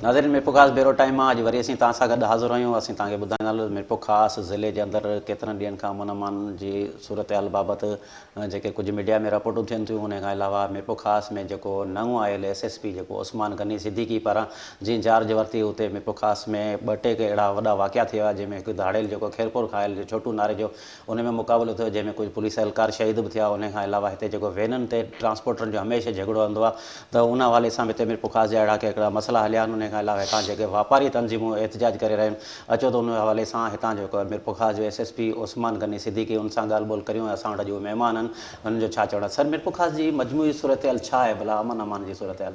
ناظرين Mirpurkhas bureau time مان اڄ وري اسين توهان سان گڏ حاضر آهيون اسين توهان کي ٻڌائيندا هلون ميرپورخاص ضلعي جي اندر ڪيترن ڏينهن کان امن امان جي صورتحال بابت جيڪي ڪجهه ميڊيا ۾ رپورٽون ٿين ٿيون انهي کان علاوه ميرپورخاص ۾ جيڪو نئون آيل ايس ايس پي جيڪو عثمان غني صديقي پاران جنهن چارج ورتي اتي ميرپورخاص ۾ ٻه ٽي اهڙا وڏا واقعا ٿي ويا جنهن ۾ هڪ ڌاڙيل جيڪو خيرپور کان آيل ڇوٽو ناريجو ان ۾ مقابلو ٿيو جنهن ۾ ڪجهه پوليس اهلڪار شهيد به ٿيا انهي کان علاوه هتي جيڪو وينن تي ٽرانسپورٽرن جو هميشه جهڳڙو هلندو آهي ته ان حوالي سان به هتي ميرپورخاص جا اهڙا ڪي هڪڙا مسئلا هليا آهن انهي کان علاوه هتان جيڪي واپاري تنظيمون احتجاج ڪري رهيون آهن اچو ته ان حوالي سان هتان جو ميرپورخاص جو S S P Usman Ghani Siddiqui ان سان ڳالهه ٻولهه ڪريون ۽ اسان وٽ اڄ اهي مهمان آهن انهن جو ڇا چوڻ آهي سر ميرپورخاص جي مجموعي صورتحال ڇا آهي ڀلا امن امان جي صورتحال.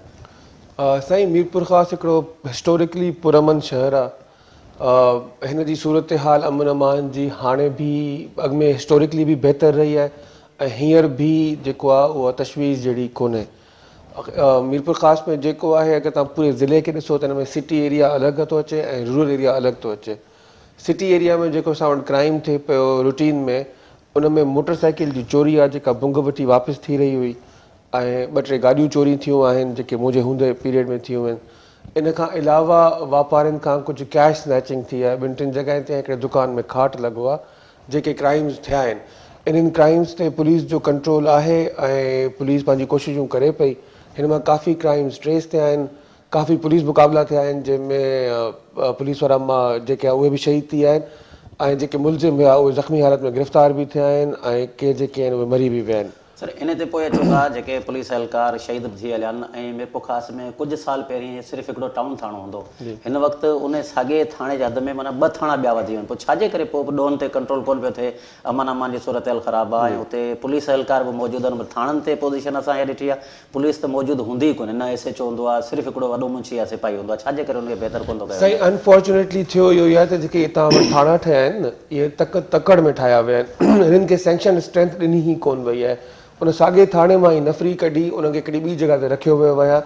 سائين ميرپورخاص هڪڙو هسٽوريڪلي پرامن شهر آهي هن جي صورتحال امن امان جي هاڻي به اڳ ۾ هسٽوريڪلي به بهتر رهي آهي ۽ هينئر به جيڪو آهي اها تشويش جهڙي ڪونهي. ميرپورخاص ۾ جيڪو آهي اگر توهان پوري ضلعي کي ڏسو ته هن ۾ سٽي ايريا الڳ ٿو اچي ۽ رورل ايريا الڳ ٿو اچي. سٽي ايريا ۾ جيڪو اسان وٽ ڪرائيم ٿئي پيو روٽين ۾ ان ۾ موٽر سائيڪل جي چوري آهي جيڪا بنگ وٺي واپس ٿي رهي هئي ۽ ٻه ٽي گاڏيون چوري ٿيون آهن جيڪي منهنجي هوندي پيريڊ ۾ ٿيون آهن. ان کان علاوه واپارين کان ڪجهه ڪيش سنيچنگ ٿي آهي ٻن ٽن جڳهين تي ۽ هڪڙي دڪان ۾ کاٽ لڳو آهي جيڪي ڪرائيمز ٿيا آهن انهن ڪرائيمز تي پوليس جو ڪنٽرول آهي ۽ پوليس پنهنجي ڪوششون ڪري پئي هن مان ڪافي ڪرائيمز ٽريس ٿيا آهن ڪافي پوليس مقابلا ٿيا آهن جنهن ۾ پوليس وارا مان جيڪي اهي به شهيد ٿي ويا آهن ۽ جيڪي ملزم هيا اهي زخمي حالت ۾ گرفتار به ٿيا آهن ۽ ڪي جيڪي آهن اهي مري به ويا آهن. سر انهي تي پوء اچون ٿا جيڪي پوليس اهلڪار شهيد به ٿي هليا آهن ۽ ميرپورخاص ۾ ڪجهه سال پهرين صرف هڪڙو ٽائون ٿاڻو هوندو هن وقت انهي ساڳئي ٿاڻي جي حد ۾ معنيٰ ٻه ٿاڻا ٻيا وڌي ويا آهن پوء ڇاجي ڪري پوء به ڏوهن تي ڪنٽرول ڪونه پيو ٿئي امن امان جي صورتحال خراب آهي ۽ اتي پوليس اهلڪار به موجود آهن پر ٿاڻن تي پوزيشن اسان اها ڏٺي آهي پوليس ته موجود هوندي ئي ڪونهي، نه ايس ايڇ او هوندو آهي، صرف هڪڙو وڏو منشي يا سپاهي هوندو آهي، ڇاجي ڪري ان کي بهتر ڪونه ٿو ڪيو سائين وڃي؟ انفارچونيٽلي ٿيو اهو ئي آهي ته جيڪي هتان وٽ ٿاڻا ٺهيا آهن نه اهي تڪ تڪڙ ۾ ٺاهيا ويا آهن هنن کي سينڪشن اسٽرينٿ ڏني ئي ڪونه وئي آهي ان ساڳئي ٿاڻي مان ئي نفري ڪڍي انهن کي هڪڙي ٻي جڳهه تي رکيو ويو آهي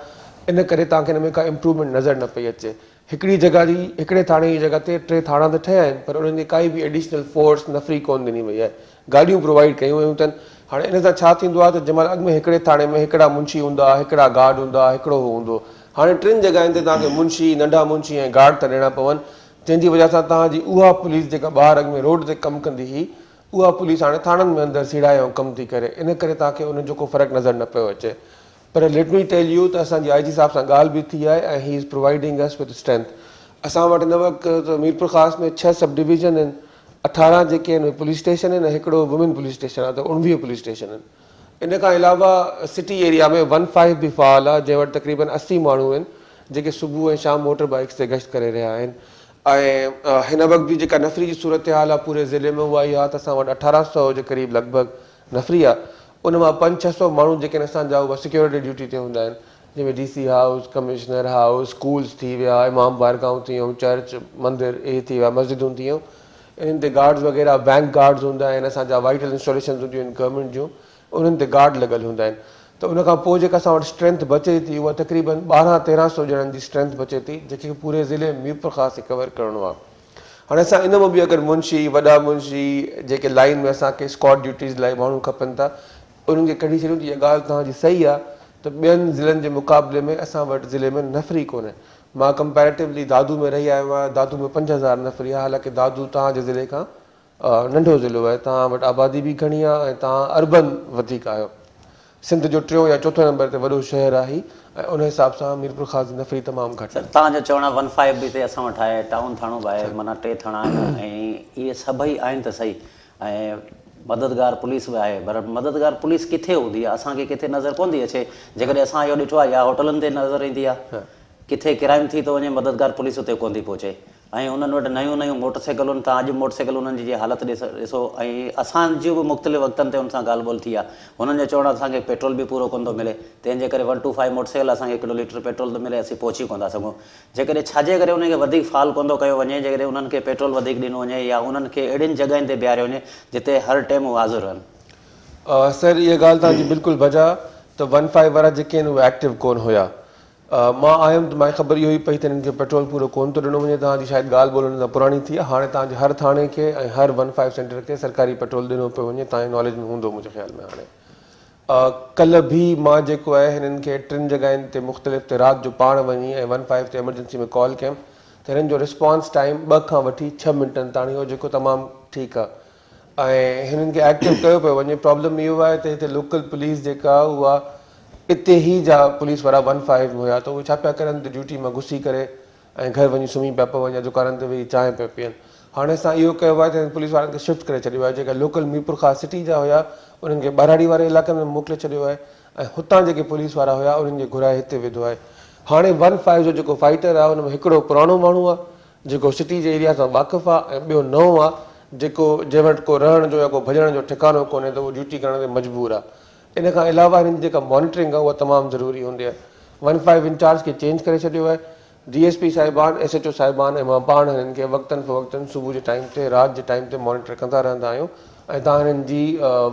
ان ڪري توهان کي هن ۾ ڪا امپروومينٽ نظر نه پئي اچي هڪڙي جڳهه جي هڪڙي ٿاڻي جي جڳهه تي ٽي ٿاڻا ته ٺهيا آهن پر انهن کي ڪائي به ايڊيشنل فورس نفري ڪونه ڏني وئي آهي گاڏيون پرووائيڊ ڪيون ويون اٿن هاڻي ان سان ڇا ٿيندو آهي ته جنهن مهل اڳ ۾ هڪڙي ٿاڻي ۾ هڪڙا منشي هوندا هئا هڪڙا گارڊ هوندا هئا هڪڙو هو هوندو هو هاڻي ٽن جڳهين تي توهان کي منشي ننڍا منشي ۽ گارڊ ٿا ڏيڻا پون جنهن جي وجهه سان توهان جي اها پوليس جيڪا ٻاهر اڳ ۾ روڊ تي ڪم ڪندي هئي اها پوليس هاڻي ٿاڻن ۾ اندر سيڙائي ۽ ڪم ٿي ڪري ان ڪري توهان کي ان جو ڪو فرق نظر نه پيو اچي پر ليٽ مي ٽيل يو ته اسان جي آء جي صاحب سان ڳالهه به ٿي آهي ۽ he is providing us with strength اسان وٽ هن وقت ميرپورخاص ۾ ڇهه سب ڊويزن آهن 18 جيڪي آهن اهي پوليس اسٽيشن آهن ۽ هڪڙو وومين پوليس اسٽيشن آهي ته 19 پوليس اسٽيشن آهن ان کان علاوه سٽي ايريا ۾ ون فائيو به فعال آهي جنهن وٽ تقريبن 80 ماڻهو آهن جيڪي صبح ۽ شام موٽر بائيڪس تي گشت ڪري رهيا آهن ۽ هن وقت به جيڪا نفري جي صورتحال آهي پوري ضلعي ۾ اها اها آهي ته اسان وٽ 18 سو جي قريب لڳ ڀڳ نفري آهي ان مان پنج ڇهه سئو ماڻهو جيڪي آهن اسان جا اهي سيڪيورٽي ڊيوٽي تي هوندا آهن جنهن ۾ D C house, commissioner house, schools ٿي ويا، امام بارگاهون ٿي ويون، چرچ، مندر اهي ٿي ويا، مسجدون ٿي ويون انهن تي گارڊز وغيره بينڪ گارڊز هوندا آهن اسان جا وائٽل انسٽاليشنز هونديون آهن گورنمينٽ جون انهن تي گارڊ لڳل هوندا آهن ته ان کان پوء جيڪا اسان وٽ اسٽرينٿ بچي ٿي اها تقريبن ٻارهن تيرهن سئو ڄڻن جي اسٽرينٿ بچي ٿي جيڪي پوري ضلعي ميرپورخاص کي ڪور ڪرڻو آهي. هاڻي اسان ان مان به اگر منشي، وڏا منشي، جيڪي لائين ۾ اسان کي اسڪواڊ ڊيوٽيز لاء ماڻهو کپن ٿا، انهن کي ڪڍي ڇڏيون ته اها ڳالهه توهان جي صحيح آهي ته ٻين ضلعن جي مقابلي ۾ اسان وٽ ضلعي ۾ نفري ڪونهي. مان ڪمپيريٽولي دادو ۾ رهي آيو آهيان، دادو ۾ 5000 نفري آهي، حالانڪه دادو توهان جي ضلعي کان ننڍو ضلعو آهي، توهان وٽ آبادي به گهڻي آهي ۽ توهان اربن وڌيڪ آهيو. سنڌ جو ٽيون يا چوٿون نمبر تي وڏو شهر آهي ۽ ان حساب سان ميرپورخاص جي نفري تمام گهٽ سر آهي. توهان جو چوڻ آهي ون فائيو به هتي اسان وٽ آهي، ٽائون ٿاڻو به آهي، معنيٰ ٽي ٿاڻا آهن ۽ اهي سڀئي آهن ته صحيح ۽ مددگار پوليس به آهي پر مددگار پوليس ڪٿي هوندي آهي اسان کي ڪٿي نظر ڪونه ٿي اچي جيڪڏهن اسان اهو ڏٺو آهي يا هوٽلن تي نظر ايندي آهي ڪٿي ڪرائيم ٿي ٿو وڃي مددگار پوليس اتي ڪونه ٿي پهچي ۽ انهن وٽ نيون نيون موٽر سائيڪلون تان اڄ موٽر سائيڪل انهن جي جي حالت ڏسو ۽ اسان جون به مختلف وقتن تي ان سان ڳالهه ٻولهه ٿي آهي هنن جو چوڻ آهي اسان کي پيٽرول به پورو ڪونه ٿو ملي تنهن جي ڪري one two five motorcycle اسان کي هڪڙو ليٽر پيٽرول ٿو ملي اسين پهچي ڪونه ٿا سگهون جيڪڏهن ڇاجي ڪري انهن کي وڌيڪ فعال ڪونه ٿو ڪيو وڃي جيڪڏهن انهن کي پيٽرول وڌيڪ ڏنو وڃي يا انهن کي اهڙين جڳهين تي بيهاريو وڃي جتي هر ٽيم هو حاضر رهن. سر اها ڳالهه توهان جي بلڪل بجا ته ون فائيو وارا جيڪي آهن اهي ايڪٽو ڪونه هيا مان آيم ته مانکي خبر اهو ئي پئي ته هنن کي پيٽرول پورو ڪونه ٿو ڏنو وڃي توهان جي شايد ڳالهه ٻولهه هنن سان پراڻي ٿي آهي هاڻي توهان جي هر ٿاڻي کي ۽ هر ون فائيو سينٽر کي سرڪاري پيٽرول ڏنو پيو وڃي توهان جي ناليج ۾ هوندو منهنجي خيال ۾ هاڻي ڪلهه به مان جيڪو آهي هنن کي ٽن جڳهين تي مختلف تي رات جو پاڻ وڃي ۽ ون فائيو تي ايمرجنسي ۾ ڪال ڪيم ته هنن جو رسپانس ٽائيم ٻه کان وٺي ڇهه منٽن تاڻي هو جيڪو تمام ٺيڪ آهي ۽ هنن کي ايڪٽو ڪيو پيو وڃي پرابلم اهو آهي ته هتي لوڪل پوليس جيڪا اها اتي هي جا پوليس وارا ون فائيو ۾ هيا ته اهي ڇا پيا ڪرن ته ڊيوٽي مان گسي ڪري ۽ گهر وڃي سمهي پيا پون يا دڪانن تي ويهي چانهه پيا پيئن. هاڻي اسان اهو ڪيو آهي ته هنن پوليس وارن کي شفٽ ڪري ڇڏيو آهي. جيڪي لوڪل ميرپورخاص سٽي جا هيا انهن کي ٻهراڙي واري علائقن ۾ موڪلي ڇڏيو آهي ۽ هتان جيڪي پوليس وارا هيا انهن کي گهرائي هتي وڌو آهي. هاڻي ون فائيو جو جيڪو فائٽر آهي ان ۾ هڪڙو پراڻو ماڻهو آهي جيڪو سٽي جي ايريا سان واقف آهي ۽ ٻيو نئون آهي جيڪو جنهن وٽ ڪو رهڻ جو يا ڪو ڀڄڻ جو ٺڪانو ڪونهي ته اهو ڊيوٽي ڪرڻ تي مجبور آهي. ان کان علاوه هنن جي جيڪا مانيٽرنگ آهي اها تمام ضروري هوندي آهي. ون فائيو انچارج کي چينج ڪري ڇڏيو آهي. ڊي ايس پي صاحبان، ايس ايڇ او صاحبان ۽ مان پاڻ هنن کي وقتن فوقتن صبح جي ٽائيم تي رات جي ٽائيم تي مانيٽر ڪندا رهندا آهيون ۽ توهان هنن جي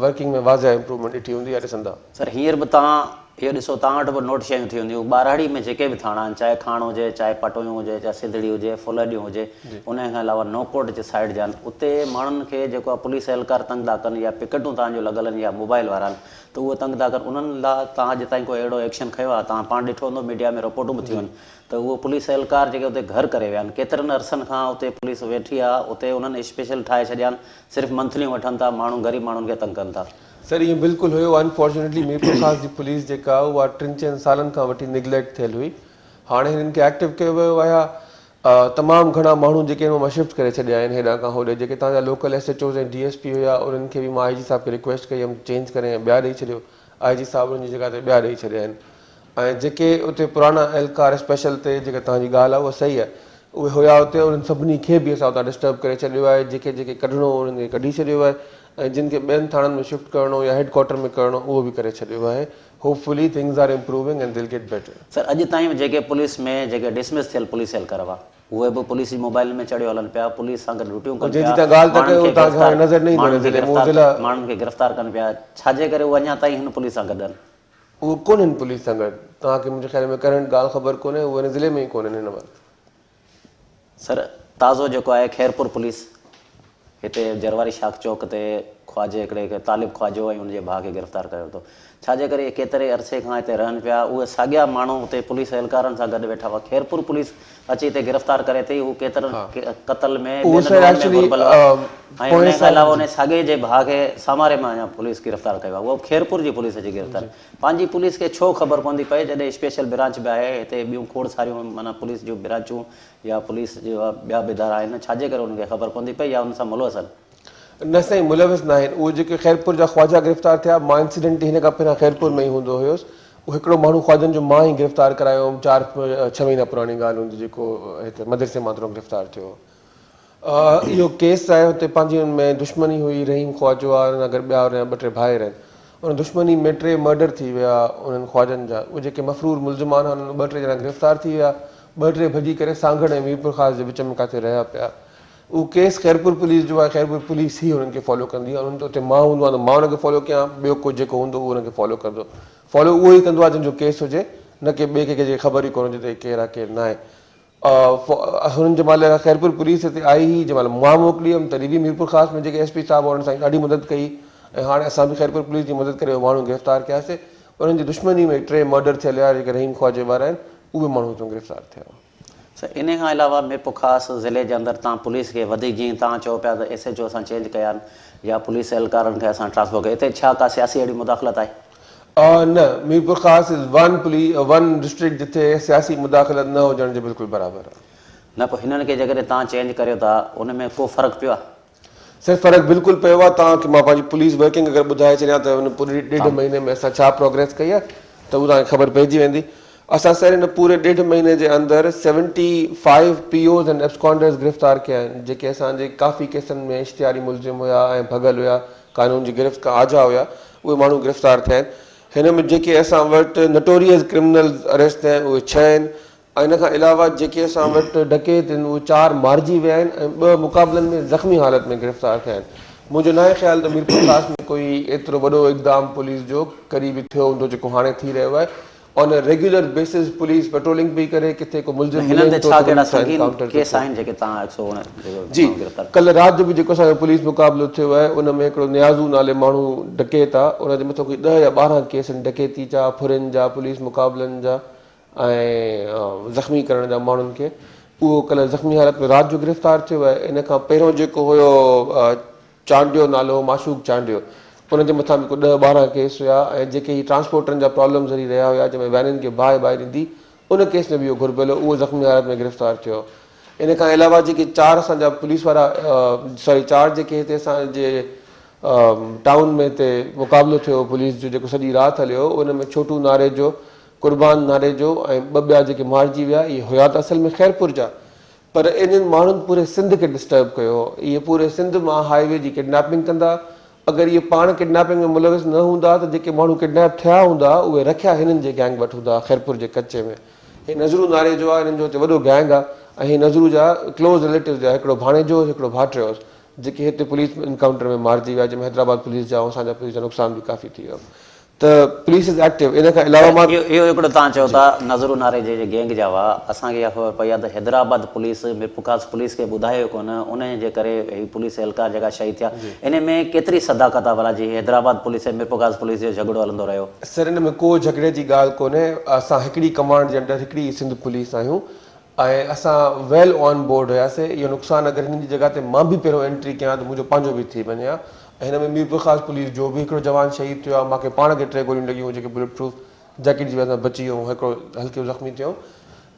ورڪنگ ۾ واضح امپروومينٽ ڏٺي هوندي يا ڏسندا. سر هينئر به توهان اهو ڏسو توهان وٽ به نوٽ شيون ٿي هونديون ٻهراڙي ۾ جيڪي به ٿاڻا آهن چاهي کاڻ هجي چاهي پٽويون هجي چاهي سڌڙي هجي ڦلهڏيون هجي انهي کان علاوه نوڪوٽ جي سائيڊ جا آهن اتي ماڻهن کي جيڪو آهي پوليس اهلڪار تنگ ٿا ڪن يا پڪٽون توهان جون لڳل آهن يا موبائل وارا آهن ته اهي تنگ ٿا ڪن انهن لا توهان اڄ تائين ڪو اهڙو ايڪشن کنيو آهي توهان پاڻ ڏٺو هوندو ميڊيا ۾ رپورٽون به ٿيون آهن ته اهي پوليس اهلڪار جيڪي اتي گهر ڪري ويا آهن ڪيترن عرصن کان اتي پوليس ويٺي آهي اتي انهن اسپيشل ٺاهي ڇڏيا آهن صرف منٿليون وٺن ٿا ماڻهو غريب ماڻهن کي تنگ ڪن ٿا. سر ائين بلڪل هيو انفارچونيٽلي ميرپورخاص جي پوليس جيڪا اها ٽن چئن سالن کان وٺي نگليڪٽ ٿيل هئي هاڻي هنن کي ايڪٽو ڪيو ويو آهي تمام گهڻا ماڻهو جيڪي آهن اهي مان شفٽ ڪري ڇڏيا آهن هيڏانهن کان هوڏي جيڪي تان جا local S H Os ۽ D S P هيا انهن کي به مان آء جي صاحب کي رڪويسٽ ڪئي هيم چينج ڪري ۽ ٻيا ڏئي ڇڏيو آء جي صاحب انهن جي جڳهه تي ٻيا ڏئي ڇڏيا آهن ۽ جيڪي اتي پراڻا اهلڪار اسپيشل تي جيڪا توهان جي ڳالهه آهي اها صحيح آهي اهي هيا اتي انهن سڀني کي به اسان اتان ڊسٽرب ڪري ڇڏيو آهي جيڪي جيڪي ڪڍڻو هو انهن کي ڪڍي ڇڏيو آهي ۽ جن کي ٻين ٿاڻن ۾ شفٽ ڪرڻو يا هيڊ ڪوارٽر ۾ ڪرڻو اهو به ڪري ڇڏيو آهي hopefully things are improving and they'll get better. Sir اڄ تائين به جيڪي پوليس ۾ جيڪي ڊسمس ٿيل پوليس اهلڪار هئا اهي به پوليس جي موبائلن ۾ چڙهيو هلن پيا پوليس سان گڏ ڊيوٽيون ڪن جنهن جي توهان ڳالهه ٿا ڪيو پيا توهان کي هاڻي نظر نه ايندو هن ضلعي ۾ اهو ضلع ماڻهن کي گرفتار ڪن پيا ڇاجي ڪري اهي اڃا تائين هن پوليس سان گڏ آهن. اهي ڪونهن پوليس سان گڏ توهان کي منهنجي خيال ۾ ڪرنٽ ڳالهه خبر ڪونهي اهي هن ضلعي ۾ ئي ڪونهن هن وقت. سر تازو جيڪو آهي خيرپور پوليس هتي جرواري شاخ چوڪ تي خواجي هڪڙي کي طالب خواجو ۽ ان جي ڀاء کي گرفتار ڪري ورتو ڇا جي ڪري اهي ڪيتري عرصي کان هتي رهن پيا اهي ساڳيا ماڻهو اتي پوليس اهلڪارن سان گڏ ويٺا هئا خيرپور پوليس اچي هتي گرفتار ڪري ٿي هو ڪيترن قتل ۾ اهو ٻين سر ڏوهن ۾ ايڪچولي گهربل هئا ۽ پوئين ان کان سال علاوه جي ان ساڳئي جي ڀاء کي ساماري مان اڃا پوليس گرفتار ڪيو آهي اهو خيرپور جي پوليس اچي گرفتار پنهنجي پوليس کي ڇو خبر ڪونه ٿي پئي جڏهن اسپيشل برانچ به آهي هتي ٻيون کوڙ ساريون معنيٰ پوليس جون برانچون يا پوليس جا ٻيا به ادارا آهن ڇاجي ڪري انهن کي خبر ڪونه ٿي پئي يا انهن سان ملوث آهن. نه سائين ملوث ناهن اهي جيڪي خيرپور جا خواجا گرفتار ٿيا مان انسيڊنٽلي هن کان پهريان خيرپور ۾ ئي هوندو هيس اهو هڪڙو ماڻهو خواجن جو مان ئي گرفتار ڪرايو هوم چار ڇهه مهينا پراڻي ڳالهه هوندي جيڪو هتي مدرسي مان ترو گرفتار ٿيو هو. اهو ڪيس آهي اتي پنهنجي ان ۾ دشمني هئي رحيم خواجو آ ان سان گڏ ٻيا ان جا ٻه ٽي ڀائر آهن ان دشمني ۾ ٽي مرڊر ٿي ويا انهن خواجن جا اهي جيڪي مفرور ملزمان هئا انهن ۾ ٻه ٽي ڄڻا گرفتار ٿي ويا ٻه ٽي ڀڄي ڪري سانگهڙ ۽ ميرپورخاص جي وچ ۾ ڪاٿي رهيا پيا اهو ڪيس خيرپور پوليس جو آهي خيرپور پوليس ئي انهن کي فالو ڪندي آهي انهن اتي مان هوندو آهيان ته مان ان کي فالو ڪيان ٻيو ڪو جيڪو هوندو اهو ان کي فالو ڪندو فالو اهو ئي ڪندو آهي جنهن جو ڪيس هجي نه ڪي ٻئي کي ڪنهن جي خبر ئي ڪونه هجي ته هي ڪير آهي ڪير ناهي هنن جنهن مهل خيرپور پوليس هتي آئي هئي جنهن مهل مان موڪلي هيم تڏهن به ميرپورخاص ۾ جيڪي ايس پي صاحب هئا انهن اسان جي ڏاڍي مدد ڪئي ۽ هاڻي اسان به خيرپور پوليس جي مدد ڪري اهي ماڻهو گرفتار ڪياسي انهن جي دشمني ۾ ٽي مرڊر ٿيل هيا جيڪي رحيم خواجي وارا آهن اهي ماڻهو هتون گرفتار ٿيا هئا. سر انهي کان علاوه ميرپورخاص ضلعي جي اندر تان پوليس کي وڌيڪ جيئن تان چئو پيا ته ايس ايڇ او اسان چينج ڪيا آهن يا پوليس اهلڪارن کي اسان ٽرانسفر ڪيو هتي ڇا ڪا سياسي اهڙي مداخلت آهي؟ نه، ميرپورخاص از ون پلي ون ڊسٽرڪٽ جتي سياسي مداخلت نه هجڻ جي بلڪل برابر آهي. نه پوء هنن کي جيڪڏهن توهان چينج ڪريو ٿا ان ۾ ڪو فرق پيو آهي؟ سر فرق بلڪل پيو آهي توهان کي مان پنهنجي پوليس ورڪنگ اگر ٻڌائي ڇڏيان ته ان پوري ڏيڍ مهيني ۾ اسان ڇا پروگريس ڪئي آهي ته اهو توهان کي خبر پئجي ويندي اسان سر هن پوري ڏيڍ مهيني جي اندر seventy five P Os ۽ absconders گرفتار ڪيا آهن جيڪي اسان جي ڪافي ڪيسن ۾ اشتهاري ملزم هيا ۽ ڀڳل هيا قانون جي گرفت کان آجا هيا اهي ماڻهو گرفتار ٿيا آهن. هن ۾ جيڪي اسان وٽ نٽوريس ڪرمنلز اريسٽ ٿيا آهن اهي ڇهه آهن ۽ ان کان علاوه جيڪي اسان وٽ ڊڪيت آهن اهي چار مارجي ويا آهن ۽ ٻه مقابلن ۾ زخمي حالت ۾ گرفتار ٿيا آهن. منهنجو ناهي خيال ته ميرپورخاص ۾ ڪوئي ايترو وڏو اقدام پوليس جو ڪڏهن به ٿيو هوندو جيڪو هاڻي ٿي رهيو آهي. On a regular basis police patrolling پئي ڪري ڪٿي ڪو ملزم هنن ملين تي ٿو ڇا ته ڪهڙا پوليس سان سنگين انڪائونٽر ٿو ڪيس ٿئي. آهن جيڪي توهان هڪ سئو اڻ جيڪو جي ماڻهو گرفتار ڪلهه رات جو به جيڪو اسان جو پوليس مقابلو ٿيو آهي ان ۾ هڪڙو نيازو نالي ماڻهو ڊڪيت آ ان جي مٿان ڪوئي ڏهه يا 12 ڪيس آهن ڊڪيتي جا ڦرين جا پوليس مقابلن جا ۽ زخمي ڪرڻ جا ماڻهن کي اهو ڪلهه زخمي حالت ۾ رات جو گرفتار ٿيو آهي ان کان پهريون جيڪو هيو چانڊيو نالو هو معشوق چانڊيو ان جي مٿان به ڪو ڏهه 12 ڪيس هيا ۽ جيڪي هي ٽرانسپورٽرن جا پرابلمز هلي رهيا هيا جنهن ۾ وينن کي باهه باهه ڏيندي ان ڪيس ۾ به اهو گهربل هو اهو زخمي حالت ۾ گرفتار ٿيو ان کان علاوه جيڪي چار اسان جا پوليس وارا سوري چار جيڪي هتي اسان جي ٽائون ۾ هتي مقابلو ٿيو پوليس جو جيڪو سڄي رات هليو ان ۾ ڇوٽو ناريجو قربان ناريجو ۽ ٻه ٻيا جيڪي مارجي ويا اهي هيا ته اصل ۾ خيرپور جا پر انهن ماڻهن پوري سنڌ کي ڊسٽرب ڪيو هو. اهي پوري سنڌ مان هاء وي جي ڪڊنيپنگ ڪندا. اگر اهي پاڻ ڪڊنيپنگ ۾ ملوث نه هوندا ته جيڪي ماڻهو ڪڊنيپ ٿيا هوندا اهي رکيا هنن جي گينگ وٽ هوندا خيرپور جي ڪچي ۾. هي نظرو ناريجو آهي هنن جو هتي وڏو گينگ آهي ۽ هي نظرو جا ڪلوز رليٽوز جا هڪڙو ڀاڻيجو هوس هڪڙو ڀائٽيو هوس جيڪي هتي پوليس انڪائونٽر ۾ مارجي ويا جنهن ۾ حيدرآباد پوليس جا ۽ اسان جا پوليس جا نقصان به ڪافي ٿي ويو. ته پوليس از ايڪٽو ان کان علاوه مان. اهو هڪڙو توهان چئو ٿا نظرو ناريجي جي گينگ جا هئا اسان کي اها خبر پئي آهي ته حيدرآباد پوليس ميرپورخاص پوليس کي ٻڌايو ڪونه انهي جي ڪري هي پوليس اهلڪار جيڪا شهيد ٿيا انهي ۾ ڪيتري صداقت آهي ڀلا جي حيدرآباد پوليس ۽ ميرپورخاص پوليس جو جهڳڙو هلندو رهيو. سر ان ۾ ڪو جهڳڙي جي ڳالهه ڪونهي اسان هڪڙي ڪمانڊ جي انڊر هڪڙي ئي سنڌ پوليس آهيون ۽ اسان ويل آن بورڊ هياسي اهو نقصان اگر هنن جي جڳهه تي مان به پهريون انٽري ڪيان ها ته منهنجو پنهنجو به ٿي وڃي ها ۽ هن ۾ ميرپورخاص پوليس جو به هڪڙو جوان شهيد ٿيو آهي مان کي پاڻ کي ٽي گوليون لڳيون هيون جيڪي بلٽ پروف جيڪيٽ جي وجه سان بچي ويو هيم هڪڙو هلڪيو زخمي ٿيو هيم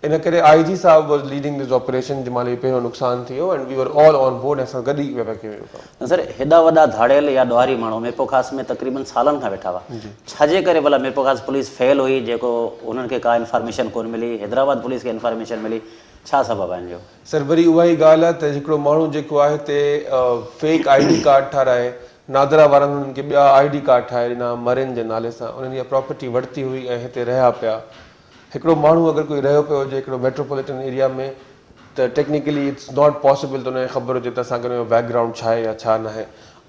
ان ڪري آء جي صاحب واز ليڊنگ this operation جنهن مهل اهو پهريون نقصان ٿي ويو and we were all on board ۽ اسان گڏ ئي پيا ڪيون اهو ڪم. نه سر هيڏا وڏا ڌاڙيل يا ڏوهاري ماڻهو ميرپورخاص ۾ تقريبن سالن کان ويٺا هئا ڇا جي ڪري ڀلا ميرپورخاص پوليس فيل هئي جيڪو انهن کي ڪا انفارميشن ڪونه ملي حيدرآباد پوليس کي انفارميشن ملي ڇا سبب آهي ان جو. سر وري اها ئي ڳالهه آهي ته هڪڙو ماڻهو جيڪو آهي هتي فيڪ I D card ٺاراهي نادرا وارن هنن کي ٻيا I D card ٺاهي ڏنا مرين جي نالي سان انهن اها پراپرٽي ورتي هئي ۽ هتي رهيا پيا هڪڙو ماڻهو اگر ڪوئي رهيو پيو هجي هڪڙو ميٽروپوليٽن ايريا ۾ ته ٽيڪنيڪلي it's not possible ته ان کي خبر هجي ته اسان کي ان جو بيڪ گرائونڊ ڇا آهي يا ڇا ناهي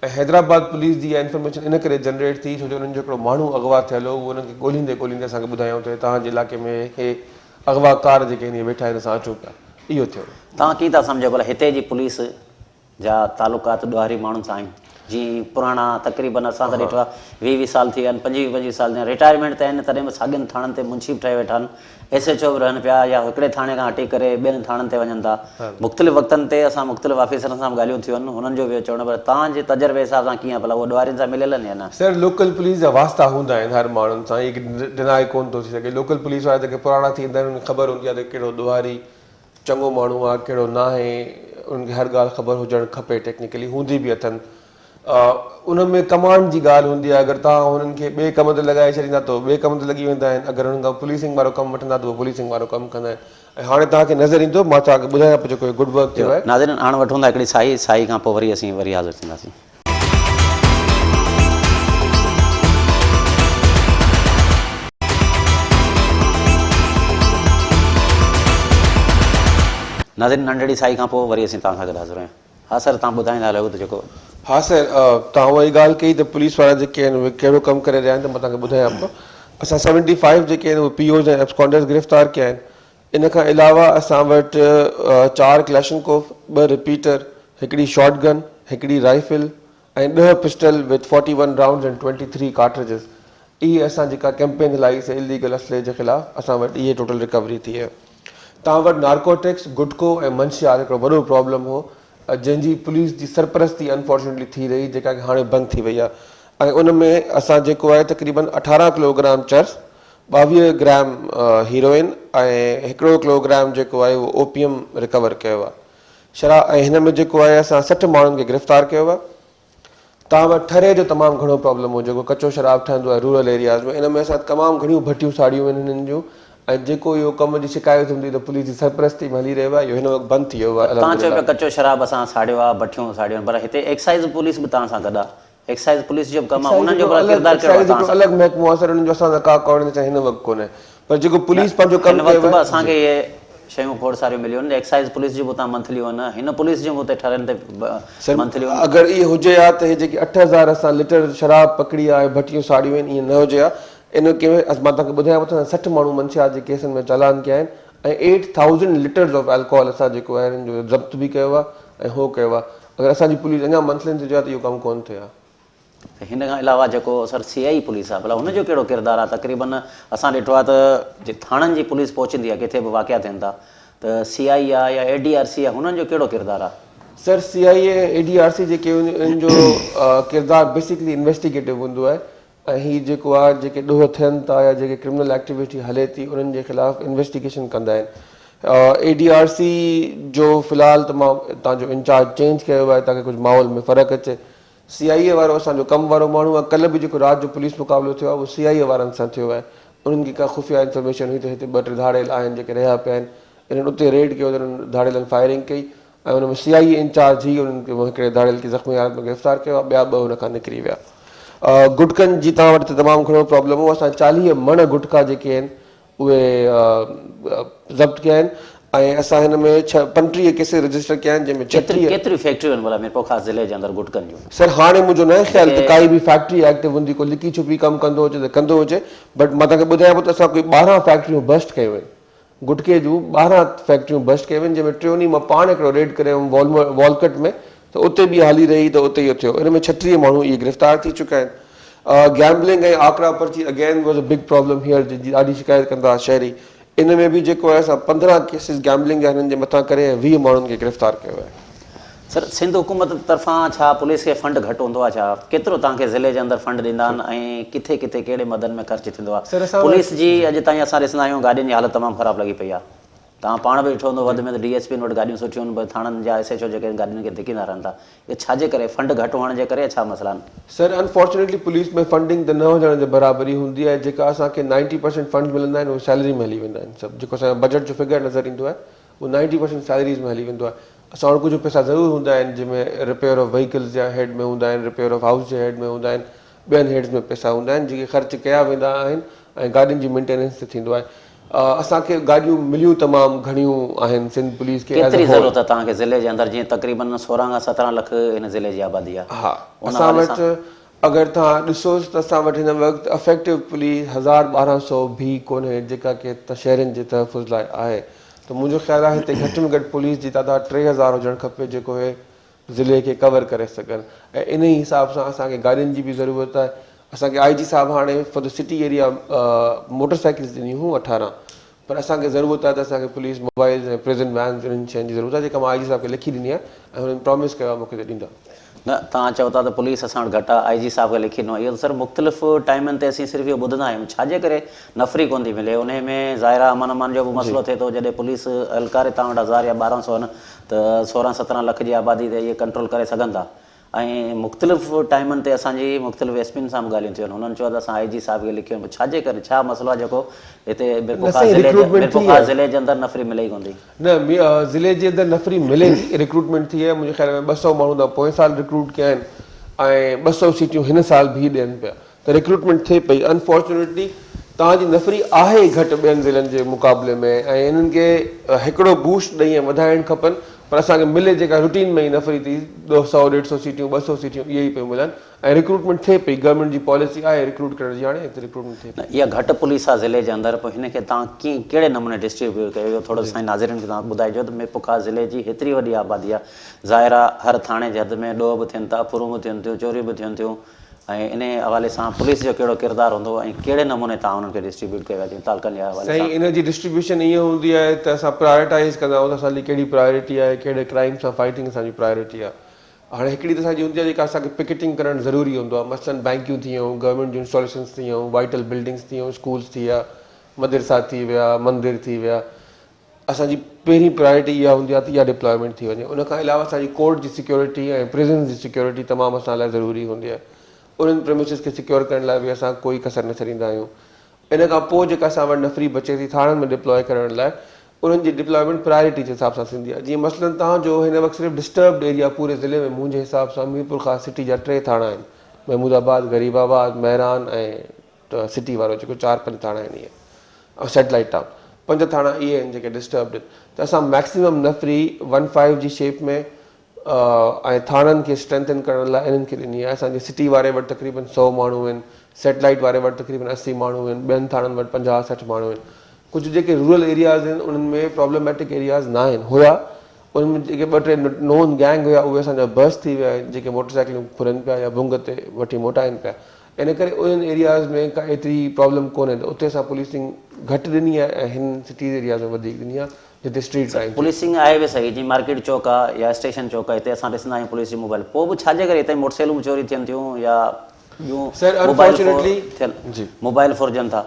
۽ حيدرآباد پوليس جي اها انفارميشن ان ڪري جنريٽ ٿي ڇو جو انهن جو هڪڙو ماڻهو اغوا ٿيل هو اهو انهن کي ڳولهيندي ڳولهيندي اسان کي ٻڌايائون ته توهان جي علائقي ۾ هي اغوا ڪار جيڪي آهن اهي ويٺا آهن اسان اچون پيا اهو ٿيو. توهان ڪيئن ٿا سمجهو ڀلا هتي جي پوليس جا تعلقات ڏوهاري ماڻهن سان آهن جيئن پراڻا تقريبن اسان ته ڏٺو آهي 20 20 سال ٿي ويا آهن 25 25 سال ٿي ويا آهن رٽائرمينٽ تي آهن تڏهن به ساڳين ٿاڻن تي منشي به ٺهي ويٺا آهن ايس ايڇ او به رهن پيا يا هڪڙي ٿاڻي کان هٽي ڪري ٻين ٿاڻن تي وڃن ٿا مختلف وقتن تي اسان مختلف آفيسرن سان به ڳالهيون ٿيون آهن هنن جو به اهو چوڻ پر توهان جي تجربي حساب سان ڪيئن ڀلا اهي ڏوهارين سان مليل آهن يا نه؟ سر لوڪل پوليس جا واسطا هوندا آهن هر ماڻهن سان اهي ڊنائي ڪونه ٿو ٿي سگهي لوڪل پوليس وارا جيڪي پراڻا ٿي ويندا آهن انهن کي خبر هوندي آهي ته ڪهڙو ڏوهاري چڱو ماڻهو آ ڪهڙو ناهي انهن کي هر ڳالهه خبر هجڻ کپي ٽيڪنيڪلي هوندي به اٿن ان ۾ ڪمانڊ جي ڳالهه هوندي آهي اگر توهان هنن کي ٻئي ڪم تي لڳائي ڇڏيندا ته ٻئي ڪم تي لڳي ويندا آهن اگر هنن کان پوليسنگ وارو ڪم وٺندا ته هو پوليسنگ وارو ڪم ڪندا آهن ۽ هاڻي توهان کي نظر ايندو مان توهان کي ٻڌايان پيو جيڪو هي گڊ ورڪ ٿيو آهي. ناظرين هاڻ وٺون ٿا هڪڙي ساهي ساهي کان پوء وري اسين وري حاضر ٿينداسين. ناظرين ننڍڙي ساهي کان پوء وري اسين توهان سان گڏ حاضر آهيون. ها سر توهان ٻڌائيندا هلو ته جيڪو. ها سر توهان اها ئي ڳالهه ڪئي ته پوليس وارا جيڪي آهن اهي ڪهڙو ڪم ڪري رهيا آهن ته مان توهان کي ٻڌايان پيو اسان سيونٽي فائيو جيڪي آهن اهي پي اوز ۽ ابسڪانڊرز گرفتار ڪيا آهن ان کان علاوه اسان وٽ چار ڪلاشنڪوف، ٻه رپيٽر، هڪڙي شاٽ گن، هڪڙي rifle ۽ 10 pistol with forty one rounds and twenty three cartridges اهي اسان جيڪا ڪيمپين هلائي سي اليگل اسلحي جي خلاف اسان وٽ اهي ٽوٽل رڪوري ٿي آهي. توهان وٽ نارڪوٽڪس، گٽڪو ۽ منشيات هڪڙو وڏو پرابلم هو جنهن جي پوليس جي سرپرستي انفارچونيٽلي ٿي رهي جيڪا هاڻي بند ٿي وئي آهي ۽ ان ۾ اسان جيڪو آهي تقريبن 18 ڪلوگرام چرس 22 گرام هيروئن ۽ هڪڙو ڪلوگرام جيڪو آهي اهو اوپيم رڪور ڪيو آهي شراب ۽ هن ۾ جيڪو آهي اسان 60 ماڻهن کي گرفتار ڪيو آهي. تان وٽ ٺري جو تمام گهڻو پرابلم هو جيڪو ڪچو شراب ٺهندو آهي رورل ايرياز ۾ ان ۾ اسان تمام گهڻيون ڀٽيون ساڙيون آهن هنن جون ۽ جيڪو اهو ڪم جي شڪايت هوندي ته پوليس جي سرپرستي ۾ هلي رهيو آهي اهو هن وقت بند ٿي ويو آهي پر تان چئو الحمدلله. پيا ڪچو شراب اسان ساڙيو آهي ڀٽيون ساڙيون آهن پر هتي ايڪسائيز پوليس به تان سان گڏ آهي ايڪسائيز پوليس جو به ڪم آهي ايڪسائيز انهن جو هڪڙو ڀلا الڳ ڪردار ڪهڙو آهي ايڪسائيز توهان هڪڙو سان؟ الڳ محڪمو آهي سر انهن جو اسان سان ڪا ڪوآرڊينيشن هن وقت ڪونهي پر جيڪو نه پوليس پنهنجو ڪم هن وقت ڪيو به آهي اسان جي. کي اهي شيون کوڙ ساريون مليون آهن ايڪسائيز پوليس جون به اتان منٿليون آهن هن پوليس جون به اتي ٺرن تي سر منٿليون آهن. اگر ائين هجي ها ته هي جيڪي 8000 اسان لٽر شراب پڪڙي آهي ڀٽيون ساڙيون آهن ائين نه هجي ها ان ڪي مان توهان کي ٻڌايان ٿو 60 ماڻهو منشيات جي ڪيسن ۾ چالان ڪيا آهن ۽ 8000 لٽرز آف الڪوهل اسان جيڪو آهي انهن جو ضبط به ڪيو آهي ۽ هو ڪيو آهي. اگر اسان جي پوليس اڃا منٿلين هجي ها ته اهو ڪم ڪونه ٿئي ها. هن کان علاوه جيڪو سر سي آئي پوليس آهي ڀلا هن جو ڪهڙو ڪردار آهي؟ تقريبن اسان ڏٺو آهي ته جي ٿاڻن جي پوليس پهچندي آهي ڪٿي به واقعا ٿين ٿا ته سي آئي آهي يا اي ڊي آر سي آهي هنن جو ڪهڙو ڪردار آهي؟ سر سي آئي ۽ اي ڊي آر سي جيڪي انهن جو ڪردار بيسڪلي انويسٽيگيٽو هوندو آهي ۽ هي جيڪو آهي جيڪي ڏوهه ٿين ٿا يا جيڪي ڪرمنل ايڪٽيوٽي هلي ٿي انهن جي خلاف انويسٽيگيشن ڪندا آهن. اي ڊي آر سي جو في الحال ته مان اتان جو انچارج چينج ڪيو آهي تاڪه ڪجهه ماحول ۾ فرق اچي. سي آئي اي وارو اسان جو ڪم وارو ماڻهو آهي ڪلهه به جيڪو رات جو پوليس مقابلو ٿيو آهي اهو سي آئي اي وارن سان ٿيو آهي. انهن کي ڪا خفيه انفارميشن هئي ته هتي ٻه ٽي ڌاڙيل آهن جيڪي رهيا پيا آهن انهن اتي ريڊ ڪيو ته انهن ڌاڙيلن فائرنگ ڪئي ۽ ان ۾ سي آء اي انچارج هي انهن کي هڪڙي ڌاڙيل کي زخمي حالت ۾ گرفتار ڪيو ٻيا ٻه ان کان نڪري ويا. گٽڪن جي توهان وٽ تمام گهڻو پرابلم هو اسان 40 مڻ گٽڪا جيڪي آهن اهي ضبط ڪيا آهن ۽ اسان هن ۾ 35 ڪيسز رجسٽر ڪيا آهن جنهن ۾ 36. ڪيتريون فيڪٽريون آهن ڀلا ميرپورخاص ضلعي جي اندر گٽڪن جون؟ سر هاڻي منهنجو ناهي خيال ته ڪائي به فيڪٽري ايڪٽو هوندي ڪو لڪي ڇپي ڪم ڪندو هجي ته ڪندو هجي بٽ مان توهان کي ٻڌايان پيو ته اسان ڪوئي 12 فيڪٽريون بسٽ ڪيون آهن. گٽڪي جون 12 فيڪٽريون بسٽ ڪيون ويون جنهن ۾ ٽيون ڏينهن مان پاڻ هڪڙو ريڊ ڪري ويم والڪٽ ۾ ته اتي به هلي رهي ته اتي اهو ٿيو ان ۾ 36 ماڻهو اهي گرفتار ٿي چڪا آهن. گيمبلنگ ۽ آڪڙا پرچي again was a big problem here جنهن جي ڏاڍي شڪايت ڪندا هئا شهري ان ۾ به جيڪو آهي اسان 15 ڪيسز گيمبلنگ جا هنن جي مٿان ڪري ۽ 20 ماڻهن کي گرفتار ڪيو آهي. سر سنڌ حڪومت طرفان ڇا پوليس کي فنڊ گهٽ هوندو آهي ڇا؟ ڪيترو توهان کي ضلعي جي اندر فنڊ ڏيندا آهن ۽ ڪٿي ڪٿي ڪهڙي مدن ۾ خرچ ٿيندو آهي؟ پوليس جي اڄ تائين اسان ڏسندا آهيون گاڏين جي حالت تمام خراب لڳي پئي آهي توهان پاڻ به ڏٺو هوندو وڌ ۾ وڌ ڊي ايس پين وٽ گاڏيون سٺيون آهن پر ٿاڻن جا ايس ايڇ او جيڪي آهن گاڏين کي ڌڪيندا رهن ٿا اهي ڇا جي ڪري فنڊ گهٽ هئڻ جي ڪري يا ڇا مسئلا آهن؟ سر انفارچونيٽلي پوليس ۾ فنڊنگ ته نه هجڻ جي برابر ئي هوندي آهي جيڪا اسان کي نائنٽي پرسينٽ فنڊز ملندا آهن اهي سيلري ۾ هلي ويندا آهن سڀ جيڪو اسان جو بجيٽ جو فگر نظر ايندو آهي اهو نائنٽي پرسينٽ سيلريز ۾ هلي ويندو آهي. اسان وٽ ڪجهه پئسا ضرور هوندا آهن جنهن ۾ رپيئر آف وهيڪلز جا هيڊ ۾ هوندا آهن، رپيئر آف هائوس جي هيڊ ۾ هوندا آهن، ٻين هيڊز ۾ پئسا هوندا آهن جيڪي خرچ ڪيا ويندا آهن ۽ گاڏين جي مينٽيننس تي ٿيندو آهي. اسان کي گاڏيون مليون تمام گهڻيون آهن سنڌ پوليس کي ايز ڪيتري ا هول. ضرورت آهي توهان کي ضلعي جي اندر جيئن تقريبن 16 کان 17 لک هن ضلعي جي آبادي آهي ها ان اسان حوالي وٽ سان. اگر توهان ڏسوس ته اسان وٽ هن وقت افيڪٽو پوليس هزار 1200 به ڪونهي جيڪا ڪي شهرين جي تحفظ لاء آهي ته منهنجو خيال آهي هتي گهٽ ۾ گهٽ پوليس جي تعداد 3000 هجڻ کپي جيڪو هي ضلعي کي ڪور ڪري سگهن ۽ انهي حساب سان اسان کي گاڏين جي به ضرورت آهي اسان کي آئي جي صاحب هاڻي for the city area motor cycles ڏنيون هيون 18 پر اسان کي ضرورت آهي ته اسان کي پوليس موبائلز ۽ پرزن وينز انهن شين جي ضرورت آهي جيڪا مان آئي جي صاحب کي لکي ڏني آهي ۽ هنن پرامس ڪيو آهي مون کي ته ڏيندا. نه توهان چئو ٿا ته پوليس اسان وٽ گهٽ آهي آئي جي صاحب کي لکي ڏنو آهي اهو ته سر مختلف ٽائيمن تي اسين صرف اهو ٻڌندا آهيون ڇا جي ڪري نفري ڪونه ٿي ملي انهي ۾ ظاهر آهي امن امان جو به مسئلو ٿئي ٿو جڏهن پوليس اهلڪار ئي توهان وٽ هزار يا 12 سو آهن ته 16 17 لک جي آبادي تي اهي ڪنٽرول ڪري سگهن ٿا ۽ مختلف ٽائيمن تي اسان جي مختلف ايس پين سان به ڳالهيون ٿيون آهن هنن چيو ته اسان آئي جي صاحب کي لکيو آهي ڇا جي ڪري ڇا مسئلو آهي جيڪو هتي نه ميرپورخاص سائين ضلعي جي ريڪروٽمينٽ ٿي ميرپورخاص آهي. ضلعي جي اندر نفري ملي ئي ڪونه ٿي. نه ضلعي جي اندر نفري ملي ٿي ريڪروٽمينٽ ٿي آهي منهنجي خيال ۾ 200 ماڻهو ته پوئين سال ريڪروٽ ڪيا آهن ۽ 200 سيٽيون هن سال به ڏين پيا ته ريڪروٽمينٽ ٿئي پئي انفارچونيٽلي توهان جي نفري آهي گهٽ ٻين ضلعن جي مقابلي ۾ ۽ انهن کي هڪڙو بوسٽ ڏئي ۽ وڌائڻ کپن پر اسان کي ملي جيڪا روٽين ۾ ئي نفري ٿي سئو ڏيڍ سئو سيٽيون 200 سيٽيون اهي ئي پيون ملن ۽ ريڪروٽمينٽ ٿئي پئي گورنمينٽ جي پاليسي آهي ريڪروٽ ڪرڻ جي هاڻي هتي ريڪروٽمينٽ ٿئي نه پئي. اها گهٽ پوليس آهي ضلعي جي اندر پوء هن کي توهان ڪيئن ڪهڙي نموني ڊسٽريبيوٽ ڪيو اهو ٿورو سائين ناظرين کي توهان ٻڌائجو ته ميرپورخاص ضلعي جي هيتري وڏي آبادي آهي ظاهر آهي هر ٿاڻي جي حد ۾ ڏوهه به ٿين ٿا ڦرون به ٿين ٿيون چوريون به ٿين ٿيون ۽ انهي حوالي سان پوليس جو ڪهڙو ڪردار هوندو ۽ ڪهڙي نموني توهان انهن کي ڊسٽريبيوٽ ڪيو آهي جيئن تعلقن جي حوالي سائين سان. ان جي ڊسٽريبيوشن ائين هوندي آهي ته اسان پرائرٽائيز ڪندا آهيون ته اسان جي ڪهڙي پرائرٽي آهي ڪهڙي ڪرائيم سان فائٽنگ اسان جي پرائرٽي آهي هاڻي هڪڙي ته اسان جي هوندي آهي جيڪا اسان کي پڪيٽنگ ڪرڻ ضروري هوندو آهي مثلاً بينڪيون ٿي ويون گورنمينٽ جون انسٽاليشنس ٿي ويون وائٽل بلڊنگس ٿي ويون اسڪولس ٿي ويا مدرسا ٿي ويا مندر ٿي ويا اسان جي پهرين پرائرٽي اها هوندي آهي ته اها ڊپلائمينٽ ٿي وڃي ان کان علاوه اسان جي ڪورٽ جي سيڪيورٽي ۽ پرزنز جي سيڪيورٽي تمام اسان لاء ضروري هوندي آهي انهن پريمسز کي سيڪيور ڪرڻ لاء به اسان ڪوئي ڪسر نه ڇڏيندا آهيون ان کان پوء جيڪا اسان وٽ نفري بچي ٿي ٿاڻن ۾ ڊپلائي ڪرڻ لاء انهن جي ڊپلائمينٽ پرائرٽي جي حساب سان ٿيندي آهي جيئن مثلاً توهان جو هن وقت صرف ڊسٽربڊ ايريا پوري ضلعي ۾ منهنجي حساب سان ميرپورخاص سٽي جا ٽي ٿاڻا آهن محمود آباد غريب آباد مهران ۽ سٽي وارو جيڪو چار پنج ٿاڻا آهن اهي ۽ سيٽلائيٽ ٽائون پنج ٿاڻا اهي آهن جيڪي ڊسٽربڊ آهن ته اسان ميڪسيمم نفري ون فائيو جي شيپ ۾ ۽ ٿاڻن کي اسٽرينٿن ڪرڻ لاء انهن کي ڏني آهي. اسان جي سٽي واري وٽ تقريبن سئو ماڻهو آهن، سيٽلائيٽ واري وٽ تقريبن 80 ماڻهو آهن، ٻين ٿاڻن وٽ 50 60 ماڻهو آهن. ڪجهه جيڪي رورل ايرياز آهن انهن ۾ پرابلميٽڪ ايرياز ناهن هيا انهن ۾ جيڪي ٻه ٽي نون گينگ هيا اهي اسان جا برسٽ ٿي ويا آهن جيڪي موٽر سائيڪلون ڦرن پيا يا ڀنگ تي وٺي موٽائن پيا ان ڪري انهن ايرياز ۾ ڪا ايتري پرابلم ڪونهي ته اتي اسان پوليسنگ گهٽ ڏني آهي ۽ هن سٽيز ايرياز ۾ وڌيڪ ڏني آهي جتي اسٽريٽ ڪرائيم ٿئي. پوليسنگ آهي به صحيح جيئن مارڪيٽ چوڪ آ يا اسٽيشن چوڪ آ هتي اسان ڏسندا آهيون پوليس جي موبائل پوء به ڇاجي ڪري هتي موٽر سائيڪلون به چوري ٿين ٿيون يا ٻيون سر موبائل انفارچونيٽلي ٿين جي موبائل ڦرجن ٿا.